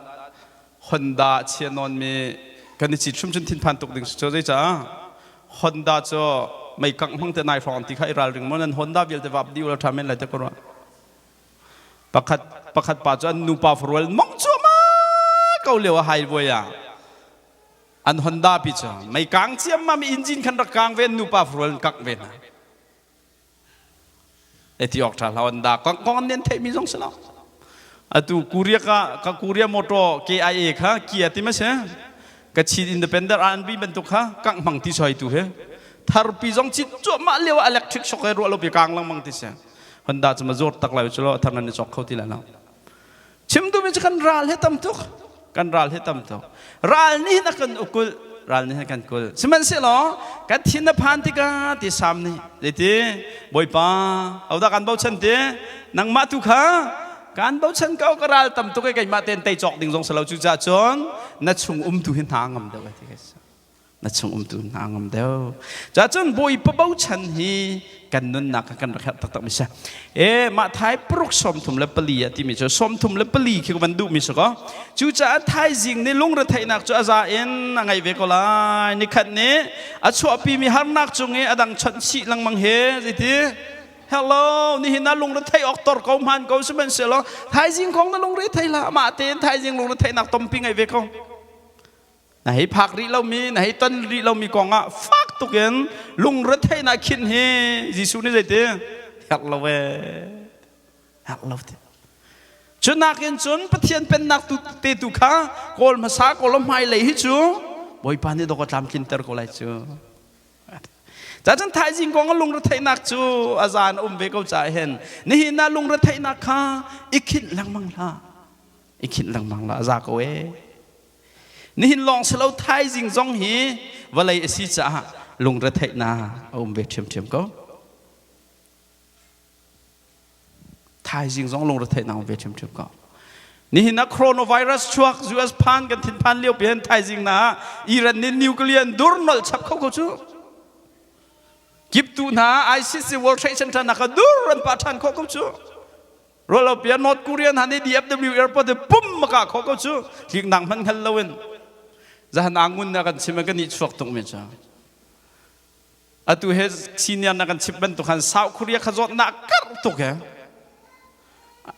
Honda chia nawn mi kan i cit hrim cun thinphan tuk ding si cu zeicah Honda cu mei kangh hmang te nai hrawng ti kha i ralring maw nan Honda vialte vap dih ula tha men lai te ko rua. Pakhat pakhat pa cu an nupa farual mong cuahmah ko lio a highway ah an Honda pi cu mei kang ciammam engine khan rak kang ve an nupa farual in kangh ve hna. Ti awk ṭha hlah an da kong kong an nen theihmi zong si lo. Atu Korea ka ka Korea motor KIA kha Kia ti ma si ka Chin Independent R&B bantuk kha kangh hmang ti soi tu he tharpi zong cit cuahmah lio ah electric shock he ruah lo pi kang lengmang ti si. Honda cu ma zawt tak lai cu lo thar nan i cawk kho ti lai lo. Chim duhmi cu kan ral he tam tuk. Kan ral he tam tuk. Ral nih hin a kan ukul, ral nih hin a kan kul. Sihmanhsehlaw kan thin a phan tikah ti Sam nih zeiti Bawipa hodah kan bochan ti nangmah tu kha kan bochan ko ka ral tam tuk i keimah tein tei cawk ding zong si lo cucaah cun na chung um tu hi hna ngam deuh ti ka na chung umtu hna ngam deuh. Cacun Bawipa bochan hi kan nunnak ah kan rak herh taktak mi si. E mah thai paruk 34 ah timi cu 34 khi ka van duh mi si ko. Cucaah thaizing nih lungretheihnak cu a za in a ngei ve ko lai. Nikhat nih a chuahpi mi harnak cung i a dang chawnh chih lengmang he zeiti Hello, nihin ah lungretheih awk tor ko hman ko sihmanhsehlaw thaizing kong na lungre thei hlah mah tein thaizing lungretheihnak tompi ngei ve ko. Na hei phak rih lomi, na hei ton rih lomi kongah fak tukin lungretheihnak khin hi Jesuh nih zeiti? Herh lo ee. Herh lo ti. Cu nakin cun Pathian pennak tu te tu kha kawl hmasa kawl hmailei hi cu Bawipa nih dawk a tlamtlinter ko lai cu. Cacun thaizing kong a lungretheihnak cu a zan a um ve ko caah hin nihin ah lungretheihnak kha i khinh lengmang hlah. I khinh lengmang hlah a za ko ee. Nihin lawng si lo thaizing zong hi vawlei a si caah lungretheihnak a um ve ṭhiamṭhiam ko. Thaizing zong lungretheihnak a um ve ṭhiamṭhiam ko. Nihin ah coronavirus chuak US phan kan thinphan lio pi hin thaizing na ah Iran nih nuclear in dur nolh chap kho ko cu. Kiptu hna ICC World Trade Center nak dur an pa ṭhan khawh ko cu. Rualo pia North Korean han i DFW airport i pum maka khawh ko cu. Tliknak hman hngal loin. Zahan angun na kan chim kan i chuak tuk mi cu. Atu he senior na kan chip bantuk han South Korea kha zawtnak kar tuk he.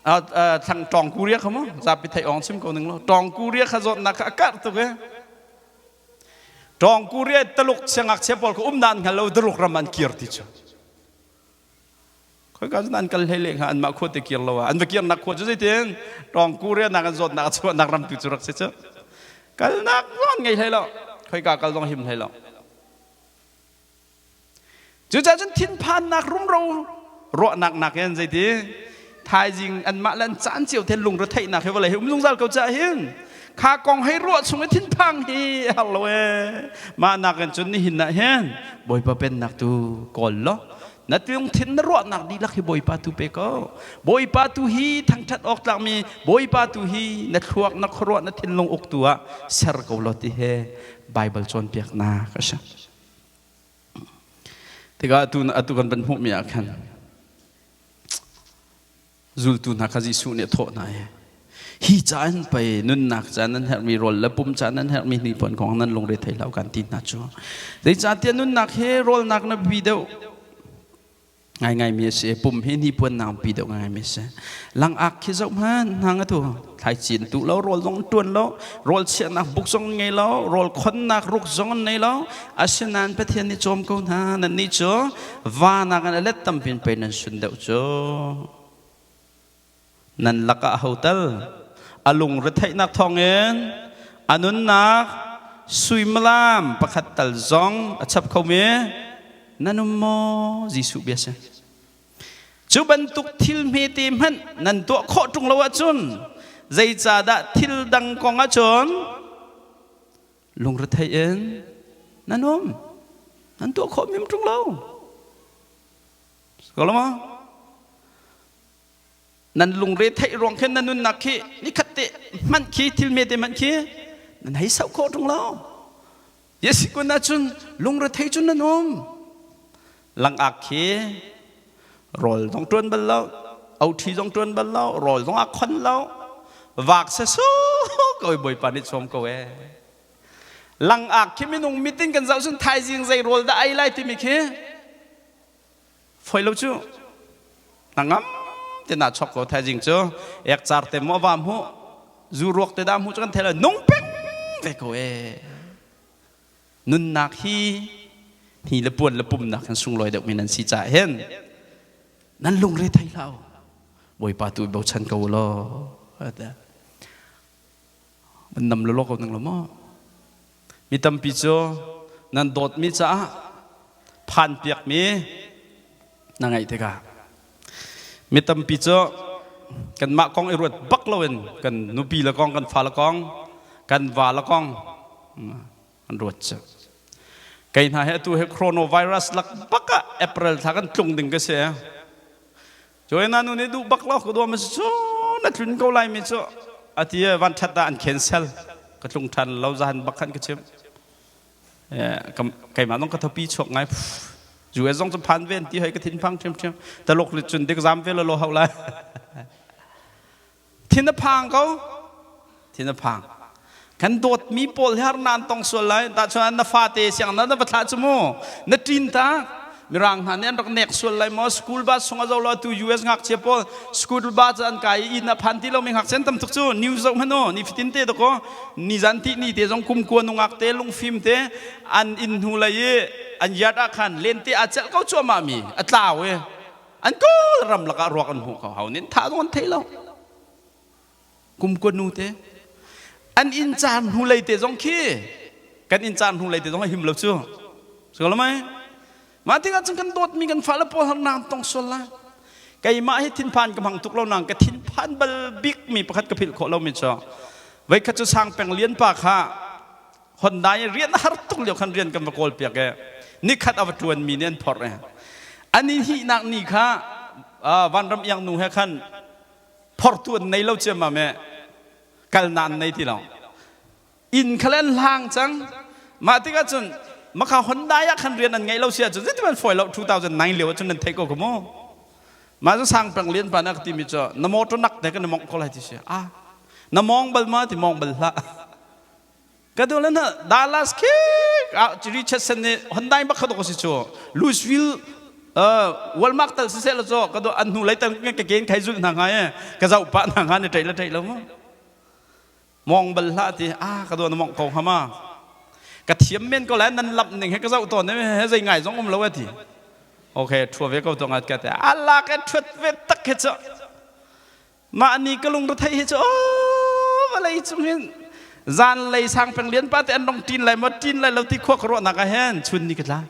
Thlang Tong Korea kha mu zapi thei ong chim ko ning lo. Tong Korea kha zawtnak kha a kar tuk he. Tawng Korea Taluk siangngakchia pawl kha umnak an hngal lo Taluk ram an kir ti cu. Khoika cun an kal hlei le hnga anmah khua te kir lo ah an va kirnak khua cu zeitin Tawng Korea nak an zawtnak a chuahnak ram tu cu rak si cu. Kalnak zong an ngei hlei lo. Khoika kal zong him hlei lo. Cucaah cun thinphannak rumro ruahnak nakin zeiti thaizing anmah le an caan cio te lungretheihnak hi vawlei hi um zungzal ko caah hin kha kong hei ruah chung i thinphang hi a har lo ee. Mah nakin cun nihin ah hin Bawipa pennak tu kawl law na lungthin na ruahnak dihlak hi Bawipa tu pe ko. Bawipa tu hi thangṭhat awk tlakmi Bawipa tu hi na thluak na khuaruah na thinlung uktu ah ser ko law ti he Bible cawnpiaknak a si. Tikah atu atu kan van hmuhmi ah khan zultu hna kha Jesuh nih a thawh hna i hi ca in pei nunnak ca nan herhmi rawl le pum ca nan herhmi hnipuan kong nan lungre thei hlah kan ti hna cu. Zeicahtiah nunnak hi rawlnak na bi deuh Ngaingaimi a si. Pum hi hnipuan nangpi deuh ngaingaimi a si. Langak khi zoh hmanh hna nga tu. Thlaici an tuh lo, rawl zong an ṭuan lo, rawl chiahnak buk zong an ngei lo, rawl khonnak ruk zong an nei lo. Asinain Pathian nih cawm ko hna. Nannih cu va nakin a let tampi in pei nan sun deuh cu. Nan lakah aho tal a lungretheihnak thawngin a nunnak suimilam pakhat tal zong a chap khomi nan um maw? Jesuh bia si. Cu bantuk thil hmete hmanh nan tuah khawh ṭung lo ahcun zeicahdah thil dang kong ahcun lungrethei in nan um? Nan tuah khawh mim ṭung lo. Ko lo maw? Nan lungre theih ruang khin nan nunnak khi nikhat te hmanh khi thil me te hmanh khi nan hei sauh khawh ṭung lo. Yesikun ahcun lungre thei cun nan um. Langak khi rawl zong ṭuan bal lo, oṭhi zong ṭuan bal lo, rawl zong a khon lo. Vak se su ko Bawipa nih chawm ko ee. Langak khi minung mitin kan zoh cun thaizing zei rawl dah ei lai timi khi Foi lo cu na ngam te na chok ko thaizing cu ek car te maw va hmuh zu ruak te dah hmuh cu kan thei lo nung peng ve ko ee nunnak hi hi le puan le pumnak hin sunglawi deuh mi nan si caah hin nan lungre thei hlah u Bawipa tu bochan ko law an nam lo ko nang lo maw Mi tampi cu nan dawtmi caah phanpiakmi na ngeih tikah mi tampi cu kanmah kong i ruat bak loin kan nupi le kong, kan fale kong, kan va le kong an ruat cu. Kei hna hi atu hi coronavirus lak bak ah April thla kan tlung ding ka si. Cu na nu nih duh bak lo ka dawm cu na tlun ko lai mi cu ati van that ah an cancel ka tlung than lo zahan bak khan ka chim keimah zong ka thopi chuak ngai US zong cu phan ven ti hoi ka thin phang ṭhiam ṭhiam taluk le cun dik zam ve lo lo hau lai thin a phang ko thin a phang kan dawtmi pawl hi harnak an tong sual lai ta chuan na fate siang na na va thlah cu mu na ṭin ta mirang hna nih an rak nek sual lai maw school bus sung a zo lo tu US ngakchia pawl school bus an kai i inn a phan ti lomi ngakchia an tam tuk cu news zoh hmanh u ni fitin te dako ni zan ti ni te zong kum kua nungak te lungfim te an inn hnu lei i an yard ah khan lente a celh ko cuahmah mi a tlau i an kawl ram lakah ruak an hmuh ko hau nin tha zong an thei lo kum kua nu te an inn caan hnu lei te zong khi kan inn caan hnu lei te zong a him lo cu so lo mai mah tikah cun kan dawtmi kan fale pawl harnak tong sual lai keimah hi thinphan ka hmang tuk lo nang ka thinphan bal bik mi pakhat ka philh khawh lo mi cu voikhat cu sang peng lian pa kha Honda i rian har tuk lio khan rian kan va kawl piak e nikhat a va ṭuan mi nih an phorh e ani hihnak ni kha vanram iang nu he khan phortu an nei lo ciammam e kalna an nei ti lo inn kha le an hlang cang mah tikah cun. Maka Honda ah khan rian an ngeih lo si ahcun zeitin an fawi lo. 2009 lio ahcun nan theih ko ko mu. Mah cu Sang Peng Lian pa nih a ka timi cu, na motor nak te kan i mongh ko lai ti si. Ah, na mong bal ma? Ti mong bal hlah. Ka du le na Dallas khi Richardson nih Honda in bak kha si cu. Louisville Walmart tal siseh la cu ka du an hnu lei tan ka ken khai zul hna ngai e ka zau pa hna nga ni ṭei la ṭei lo mu. Mong bal hlah ti ah ka du na mong ko hama. Ka thiam men ko lai nan lamh ning he ka zau tawn he zei ngai zong um lo e ti. Okay, thua ve ko to ngat ka te. Allah ka thuat ve tak he cu. Mah ni ka lungre theih hi cu aw vawlei cung hin zanlei Sang Peng Lian pa te an rong ṭin lai maw ṭin lai lo ti khua ka ruahnak ah hin chun ni ka tla.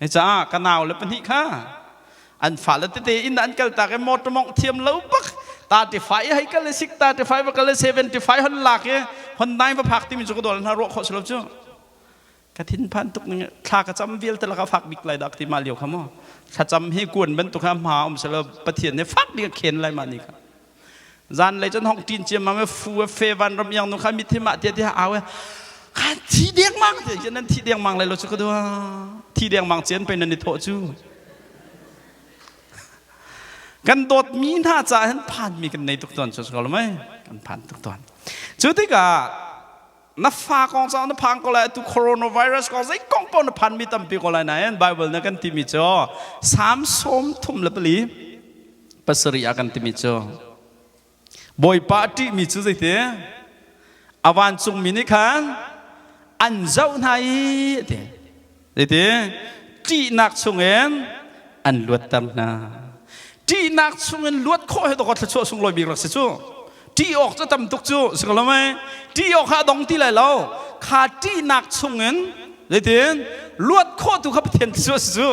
Hi caah ka nau le pahnih kha an fale tete inn an kal tak i motor mongh thiam lo bak 35 hei kal le sik 35 va kal le 75 hon lak i hon nai va phak timi cu ka dawl hna ruah khawh si lo cu. Ka thinphan tuk ning thla ka cam vialte laka fak bik lai dak ti ma lio kha mu. Thlacam hi kuan bantuk ha hma um selo Pathian nih fak bik a khen lai ma ni kha. Zan lei cun hong tin chiam ma fu fe van ram yang nu kha mi thi ma tia tia awe kha thi deng mang te nan thi deng mang lai lo chu ka dua thi deng mang chian pe nan ni tho chu. Kan dawt mi hna ca hin phan mi kan nei tuk ton chu ko lo mai kan phan tuk ton. Cu tikah na fa kong caah na phang ko lai. Atu coronavirus kong zei kong paoh na phan mi tampi ko lai. Nain Bible na kan timi cu Salm 34:7 ah kan timi cu, Bawipa a ṭihmi cu zeiti a vancungmi nih khan an zoh hna i ti zeiti ṭihnak chungin an luatter hna. Ṭihnak chungin luat khawh hi dawkaw thluachuah sunglawi bik rak si cu. Ṭih awk cu tam tuk cu si ko lo mei? Ṭih awk kha a dong ti lai lo. Kha ṭihnak chungin zeitin luat khawh tu kha Pathian thluachuah si cu.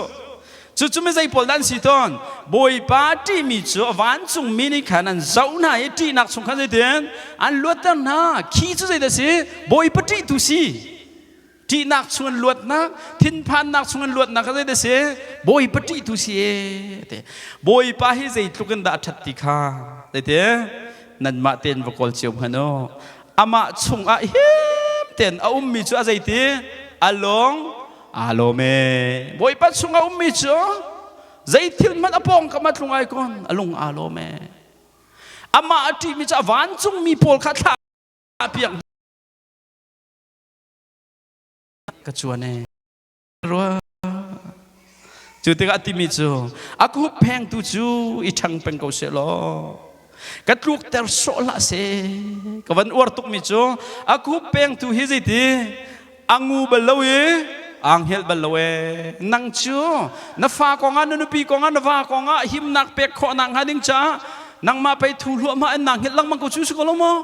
Cucu mi zei pawl dah an si tawn? Bawipa ṭihmi cu a vancungmi nih khan an zoh hna i ṭihnak chung khan zeitin an luatter hna. Khi cu zeidah si? Bawipa ṭihtu si. Ṭihnak chungin luatnak, thinphannak chungin luatnak kha zeidah si? Bawipa ṭihtu si e te. Bawipa hi zeitluk in dah a ṭhat ti kha zeiti nanmah tein va kawl cio hmanh u. Amah chungah him tein a ummi cu a zeiti a lung aa lawm e. Bawipa chungah ummi cu zeithil hmanh a pawngkam ah tlung ai kon a lung aa lawm e. Amah a ṭihmi cu a vancungmi pawl kha thlah piak ka cuan e rua. Cu tikah timi cu a ka hupphengtu cu i ṭhang peng ko seh law ka tlukter sawh hlah seh. Ka van uar tukmi cu a ka huppengtu hi zeiti a ngu bal lo i aa hngelh bal lo e. Nang cu na fa kongah, na nupi kongah, na va kongah himnak pek khawh nak hnga ding caah nangmah pei thu hluahmah in naa hngilh lengmang ko cu si ko lo maw?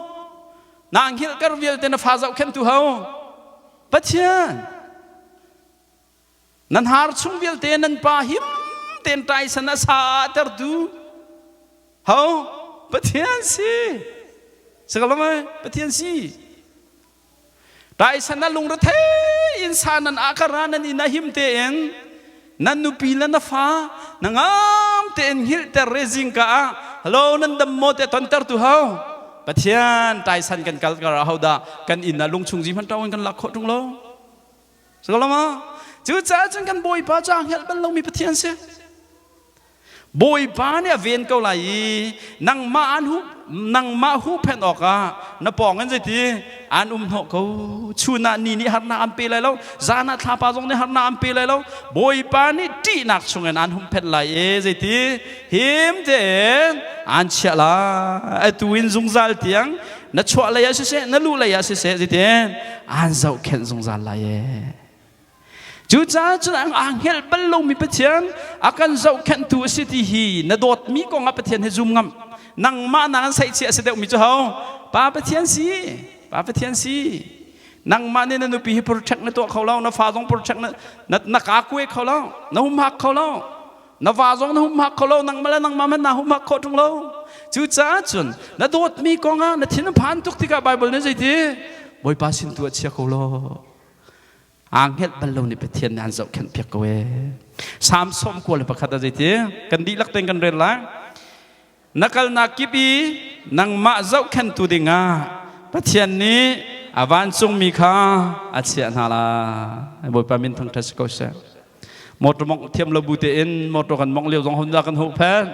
Naa hngilhter vialte na fa zohkhenhtu ho? Pathian. Nan har chung vialte nan pa him tein taisan a sa tertu ho? Pathian si. Sakalomai Pathian si. Taisan a lungrethei in sa nan akara nan in a him tein nan nupi le na fa na ngam tein hngilhter re zingka ah hello nan dam maw te tonter tu ho? Pathian. Taisan kan kal kar ho dah kan inn ah lungchung zi hman ṭau in kan lak khawh ṭung lo Sakalama cucaah cun kan Bawipa cu aa hngelh bal lomi Pathian si. Bawipa nih a ven ko lai i nangmah an hu nangmah huhphenh awkah na pawng in zeiti an um hnawh ko. Chun ah ni nih harnak an pe lai lo, zan ah thlapa zong nih harnak an pe lai lo. Bawipa nih ṭihnak chungin an humphenh lai i zeiti him tein an chiah lai. Atu in zungzal tiang na chuah lei ah siseh, na luh lei ah siseh, zeitin an zohkhenh zungzal lai ee. Cucaah cun aa hngelh bal lomi Pathian a kan zohkhenhtu a si ti hi na dawtmi kong ah Pathian hi zum ngam. Nangmah nak an saihchiah a si deuhmi cu ho? Pa Pathian si. Pa Pathian si. Nangmah nih na nupi hi protect na tuah kho lo, na fa zong protect na na, na kaa kuai kho lo, na humhak kho lo. Na va zong na humhak kho lo, nangmah le nangmah hmanh na humhak khawh ṭung lo. Cucaah cun na dawtmi kong ah na thin a phan tuk tikah Bible nih zeiti? Bawipa sin tu ah chia ko law. Aa hngelh bal lo nih Pathian nih an zohkhenh piak ko ee. Salm 91 ah zeiti kan dihlak tein kan rel lai. Na kalnak kip i nangmah zohkhenhtu dingah Pathian nih A vancungmi kha a chiah hna lai. Bawipa min thangṭhat si ko seh. Motor mongh thiam lo bu tein motor kan mongh lio zong Honda kan huhphenh.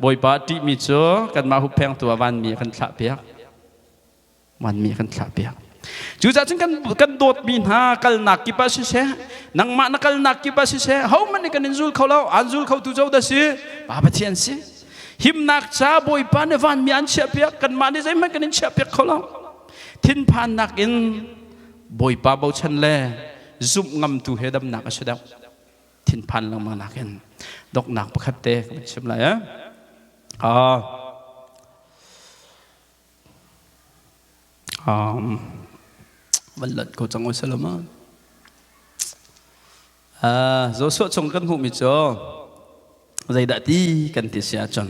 Bawipa ṭihmi cu kanmah hupphengtu ah vanmi a kan thlahpiak. Vanmi a kan thlahpiak. Cucaah cun kan dawtmi hna kalnak kip ah siseh, nangmah na kalnak kip ah siseh, hohmanh nih kan in zul kho lo, aan zul khotu co dah si? Pa Pathian si. Himnak ca Bawipa nih vanmi an chiahpiak, kanmah nih zeihmanh kan in chiahpiak kho lo. Thinphannak in Bawipa bochan le zumh ngamtu he damnak a si deuh. Thinphan lengmang nakin doknak pakhat te ka van chim lai. Eh? Van lanh ko cang u ma. Joshua chung kan hmuhmi cu zeidah ti kan ti si ahcun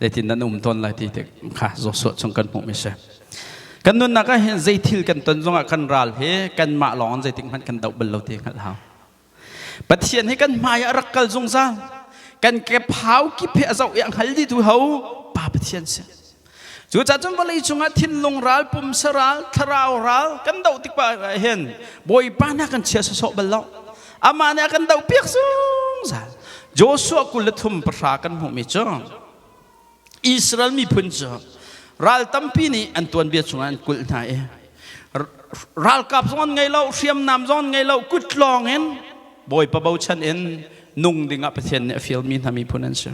zeitin nan um tawn lai ti te kha Joshua chung kan hmuhmi si. Kan nunnak ah hin zei thil kan ton zongah kan ral hi kanmah lawng zeitik hmanh kan doh bal lo ti hngalh hau. Pathian hi kan hmai ah rak kal zungzal. Kan kephau kip he a zoh i a hngal dihtu ho Pa Pathian si. Cucaah cun vawlei cungah thinlung ral, pumsa ral, thlarau ral kan doh tik pa hin Bawipa nih a kan chia sawsawh bal lo. Amah nih a kan doh piak zungzal. Joshua 23 pahra kan hmuhmi cu Israel miphun cu ral tampi nih an tuanbia chungah an kulh hna i ralkap zong an ngei lo, hriamnam zong an ngei lo, kut lawng in Bawipa bochan in nung dingah Pathian nih a fialmi hna miphun an si.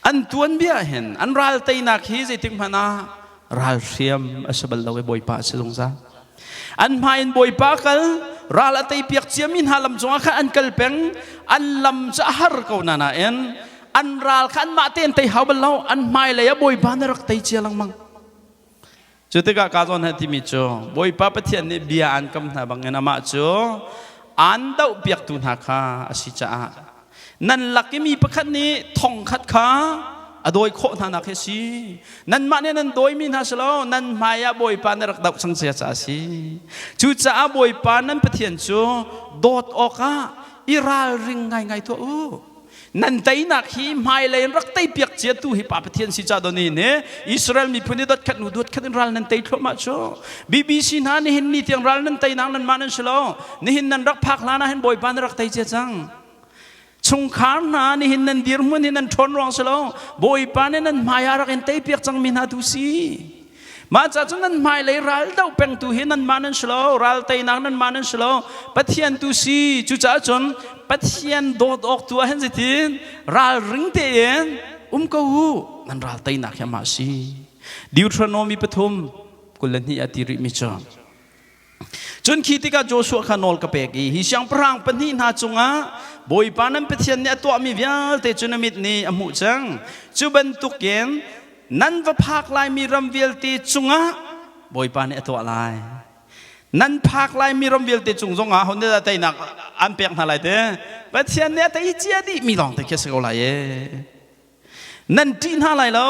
An tuanbia hin an ral teinak hi zeitik hmanh ah ral hriam a si bal lo i Bawipa a si zungzal. An hmai in Bawipa kal ral a teipiak ciami hna lam cungah khan an kal peng an lam cu a har ko na nain an ral kha anmah tein tei hau bal lo an hmailei ah Bawipa na rak tei cia lengmang. Cu tikah ka zawn he timi cu Bawipa Pathian nih bia aan kam hna bangin amah cu aan dohpiaktu hna kha a si caah nan lak i mi pakhat nih thong khat kha a dawi khawh hna nak hi a si. Nanmah nih nan dawimi hna si lo, nan hmai ah Bawipa na rak doh cang cia caah a si. Cucaah Bawipa nan Pathian cu dawt awkah i ralring ngaingai tuah u. Nan teinak hi hmailei in rak teipiak ciatu hi Pa Pathian si ca doni ne Israel miphun i dot khat nu dot khat in ral nan tei thluahmah cu. BBC hna nihin ni tiang ral nan teinak nan mah nan si lo. Nihin nan rak phak hlan ah hin Bawipa na rak tei cia cang. Chungkhar hna nihin nan dirhmun hi nan ṭhawn ruang si lo. Bawipa nih nan hmai ah rak in teipiak cangmi hna tu si. Mah ca cu nan hmailei ral doh pengtu hi nanmah nan si lo, ral teinak nanmah nan si lo, Pathian tu si. Cucaah cun Pathian dawt awk tu ah hin zeitin ralring tein um ko u. Nan ral teinak hi amah si. Deuteronomy 3 22 ah ti rihmi cu. Cun khi tikah Joshua kha nawl ka pek i hi siangpahrang pahnih hna cungah Bawipa nan Pathian nih a tuahmi vialte cu na mit nih a hmuh cang. Cu bantukin nan va phak laimi ram vialte cungah Bawipa nih a tuah lai. Nan phak laimi ram vialte cung zongah ho nih dah teinak an pek hna lai te? Pathian nih a tei cia dihmi lawng te khi a si ko lai e. Nan ṭih hna lai lo.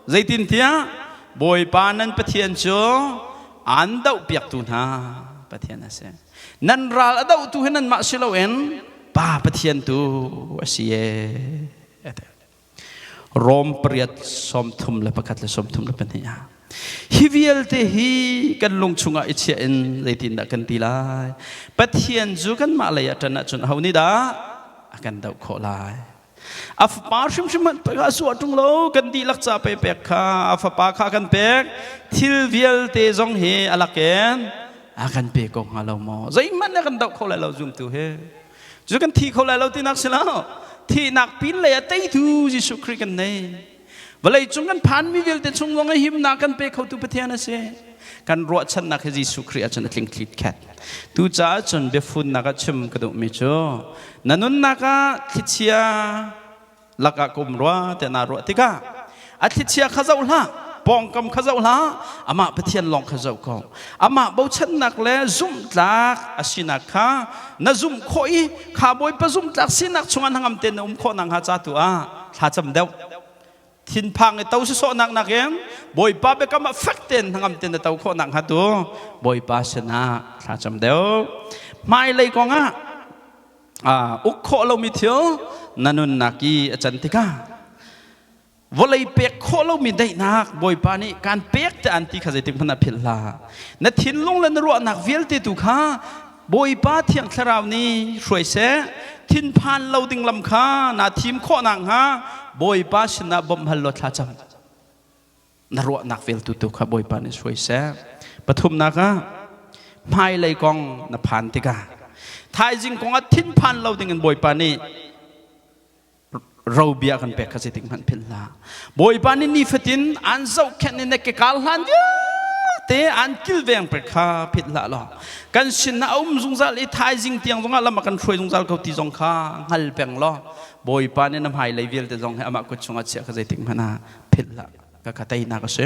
Zeitintiah Bawipa nan Pathian cu aan dohpiaktu hna Pathian a si. Nan ral a dohtu hi nanmah si loin Pa Pathian tu a si e. Rom pariat 31 le 32 ah hi vialte hi kan lung chungah i chiah in zeitindah kan ti lai? Pathian cu kanmah lei ah ṭan ahcun aho nih dah a kan doh khawh lai? A fapa hrimhrim hmanh pek a suah ṭung lo kan dihlak ca pe pek kha a fapa kha kan pek thil vialte zong hi a lakin a kan pe ko hnga lo maw zeihmanh a kan doh kho lai lo zumtu hi cu kan thi kho lai lo tinak si lo thihnak pin lei ah teitu Jesuh Khrih kan nei vawlei cung kan phanmi vialte chung zong himnak kan pe khotu Pathian a si kan ruahchannak hi Jesuh Khrih ahcun a tling thlit khat tu caah cun biafunnak ah chim ka duhmi cu na nunnak ah thlichia lakah ka um rua tiah naa ruah tikah a thlichia kha zoh hlah pawngkam kha zoh hlah amah Pathian lawng kha zoh ko amah bochannak le zumhtlak a sinak kha na zumh khawh i kha Bawipa zumhtlak sinak chungah hnangam tein na um khawh nakhnga ca tu ah thlacam deuh thinphang i to sawsawhnak nakin Bawipa biakam ah fek tein hnangam tein na to khawh nakhnga tu Bawipa sinah thlacam deuh hmailei kongah uk khawh lomi thil na nunnak i a can tikah. Vawlei pek khawh lomi daihnak Bawipa nih kaan pek te an ti kha zeitik hmanh ah philh hlah. Na thinlung le na ruahnak vialte tu kha Bawipa Thiang Thlarau nih hruai seh. Thinphan lo ding lam kha naa thim khawh nakhnga Bawipa sinah bawmh hal law thlacam. Na ruahnak veltu tu kha Bawipa nih hruai seh. Pathumnak ah hmailei kong na phan tikah thaizing kong ah thinphan lo ding in Bawipa nih robia kan pek kha zeitik hmanh philh hlah. Bawipa nih nifatin an zohkhenh in na ke kar hlan vialte an kilveng pek kha philh hlah law kan sin ah a um zungzal i thaizing tiang zongah lam a kan hruai zungzal ko ti zong kha hngal peng law Bawipa nih na hmailei vialte zong hi amah kut chungah chiah kha zeitik hmanh ah philh hlah. Ka teinak a si.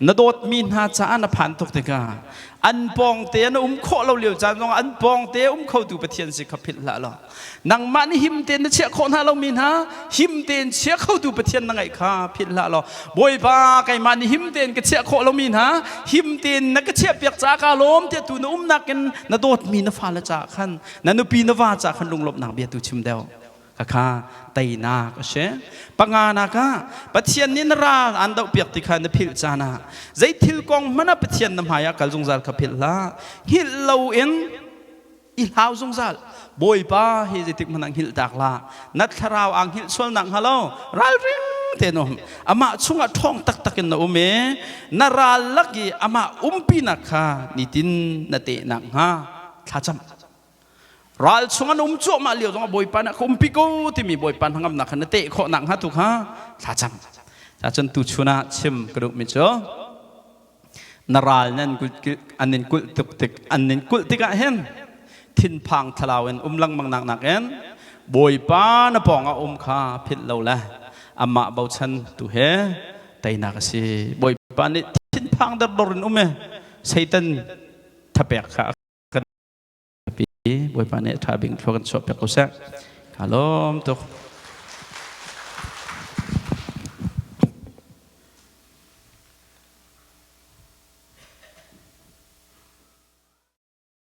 Na dawtmi hna caah na phan tuk tikah an pawngte na um khawh lo lio caan zongah an pawngte um khotu Pathian si kha philh hlah law nangmah nih him tein na chiah khawh hna lomi hna him tein chia khotu Pathian na ngeih kha philh hlah law Bawipa keimah nih him tein ka chiah khawh lomi hna him tein na ka chiah piak caah kaa lawm tiah tu na umnak in na dawtmi na fale caah khan na nupi na va caah khan lunglawmhnak bia tu chim deuh. Khakha teinak a si. Panganak ah Pathian nih na ral aan dohpiak ti kha na philh caan ah zei thil kong hmanh ah Pathian na hmai ah kal zungzal kha philh hlah. Hngilh loin i hlau zungzal. Bawipa hi zeitik hmanh ah hngilh tak hlah. Na thlarau aa hngilh sual nak hnga lo ralring tein um. Amah chungah ṭhawng taktak in na um i na ral lak i amah umpinak kha nitin na teh nakhnga thlacam. Ral chung an um cuahmah lio zongah Bawipa nih a ka umpi ko timi Bawipa hnangamnak kha na teh khawh nakhnga tu kha thlacam. Cun tuchun ah chim ka duhmi cu na ral nan an in kulh tuk tik an in kulh tikah hin thinphang thlalau in um lengmang nak nakin Bawipa na pawng ah um kha philh lo le amah bochan tu he teinak a si. Bawipa nih thinphang derdor in um i Satan thapek kha kan Bawipa nih a ṭha bik thlua kan chuah piak ko seh. Ka lawm tuk.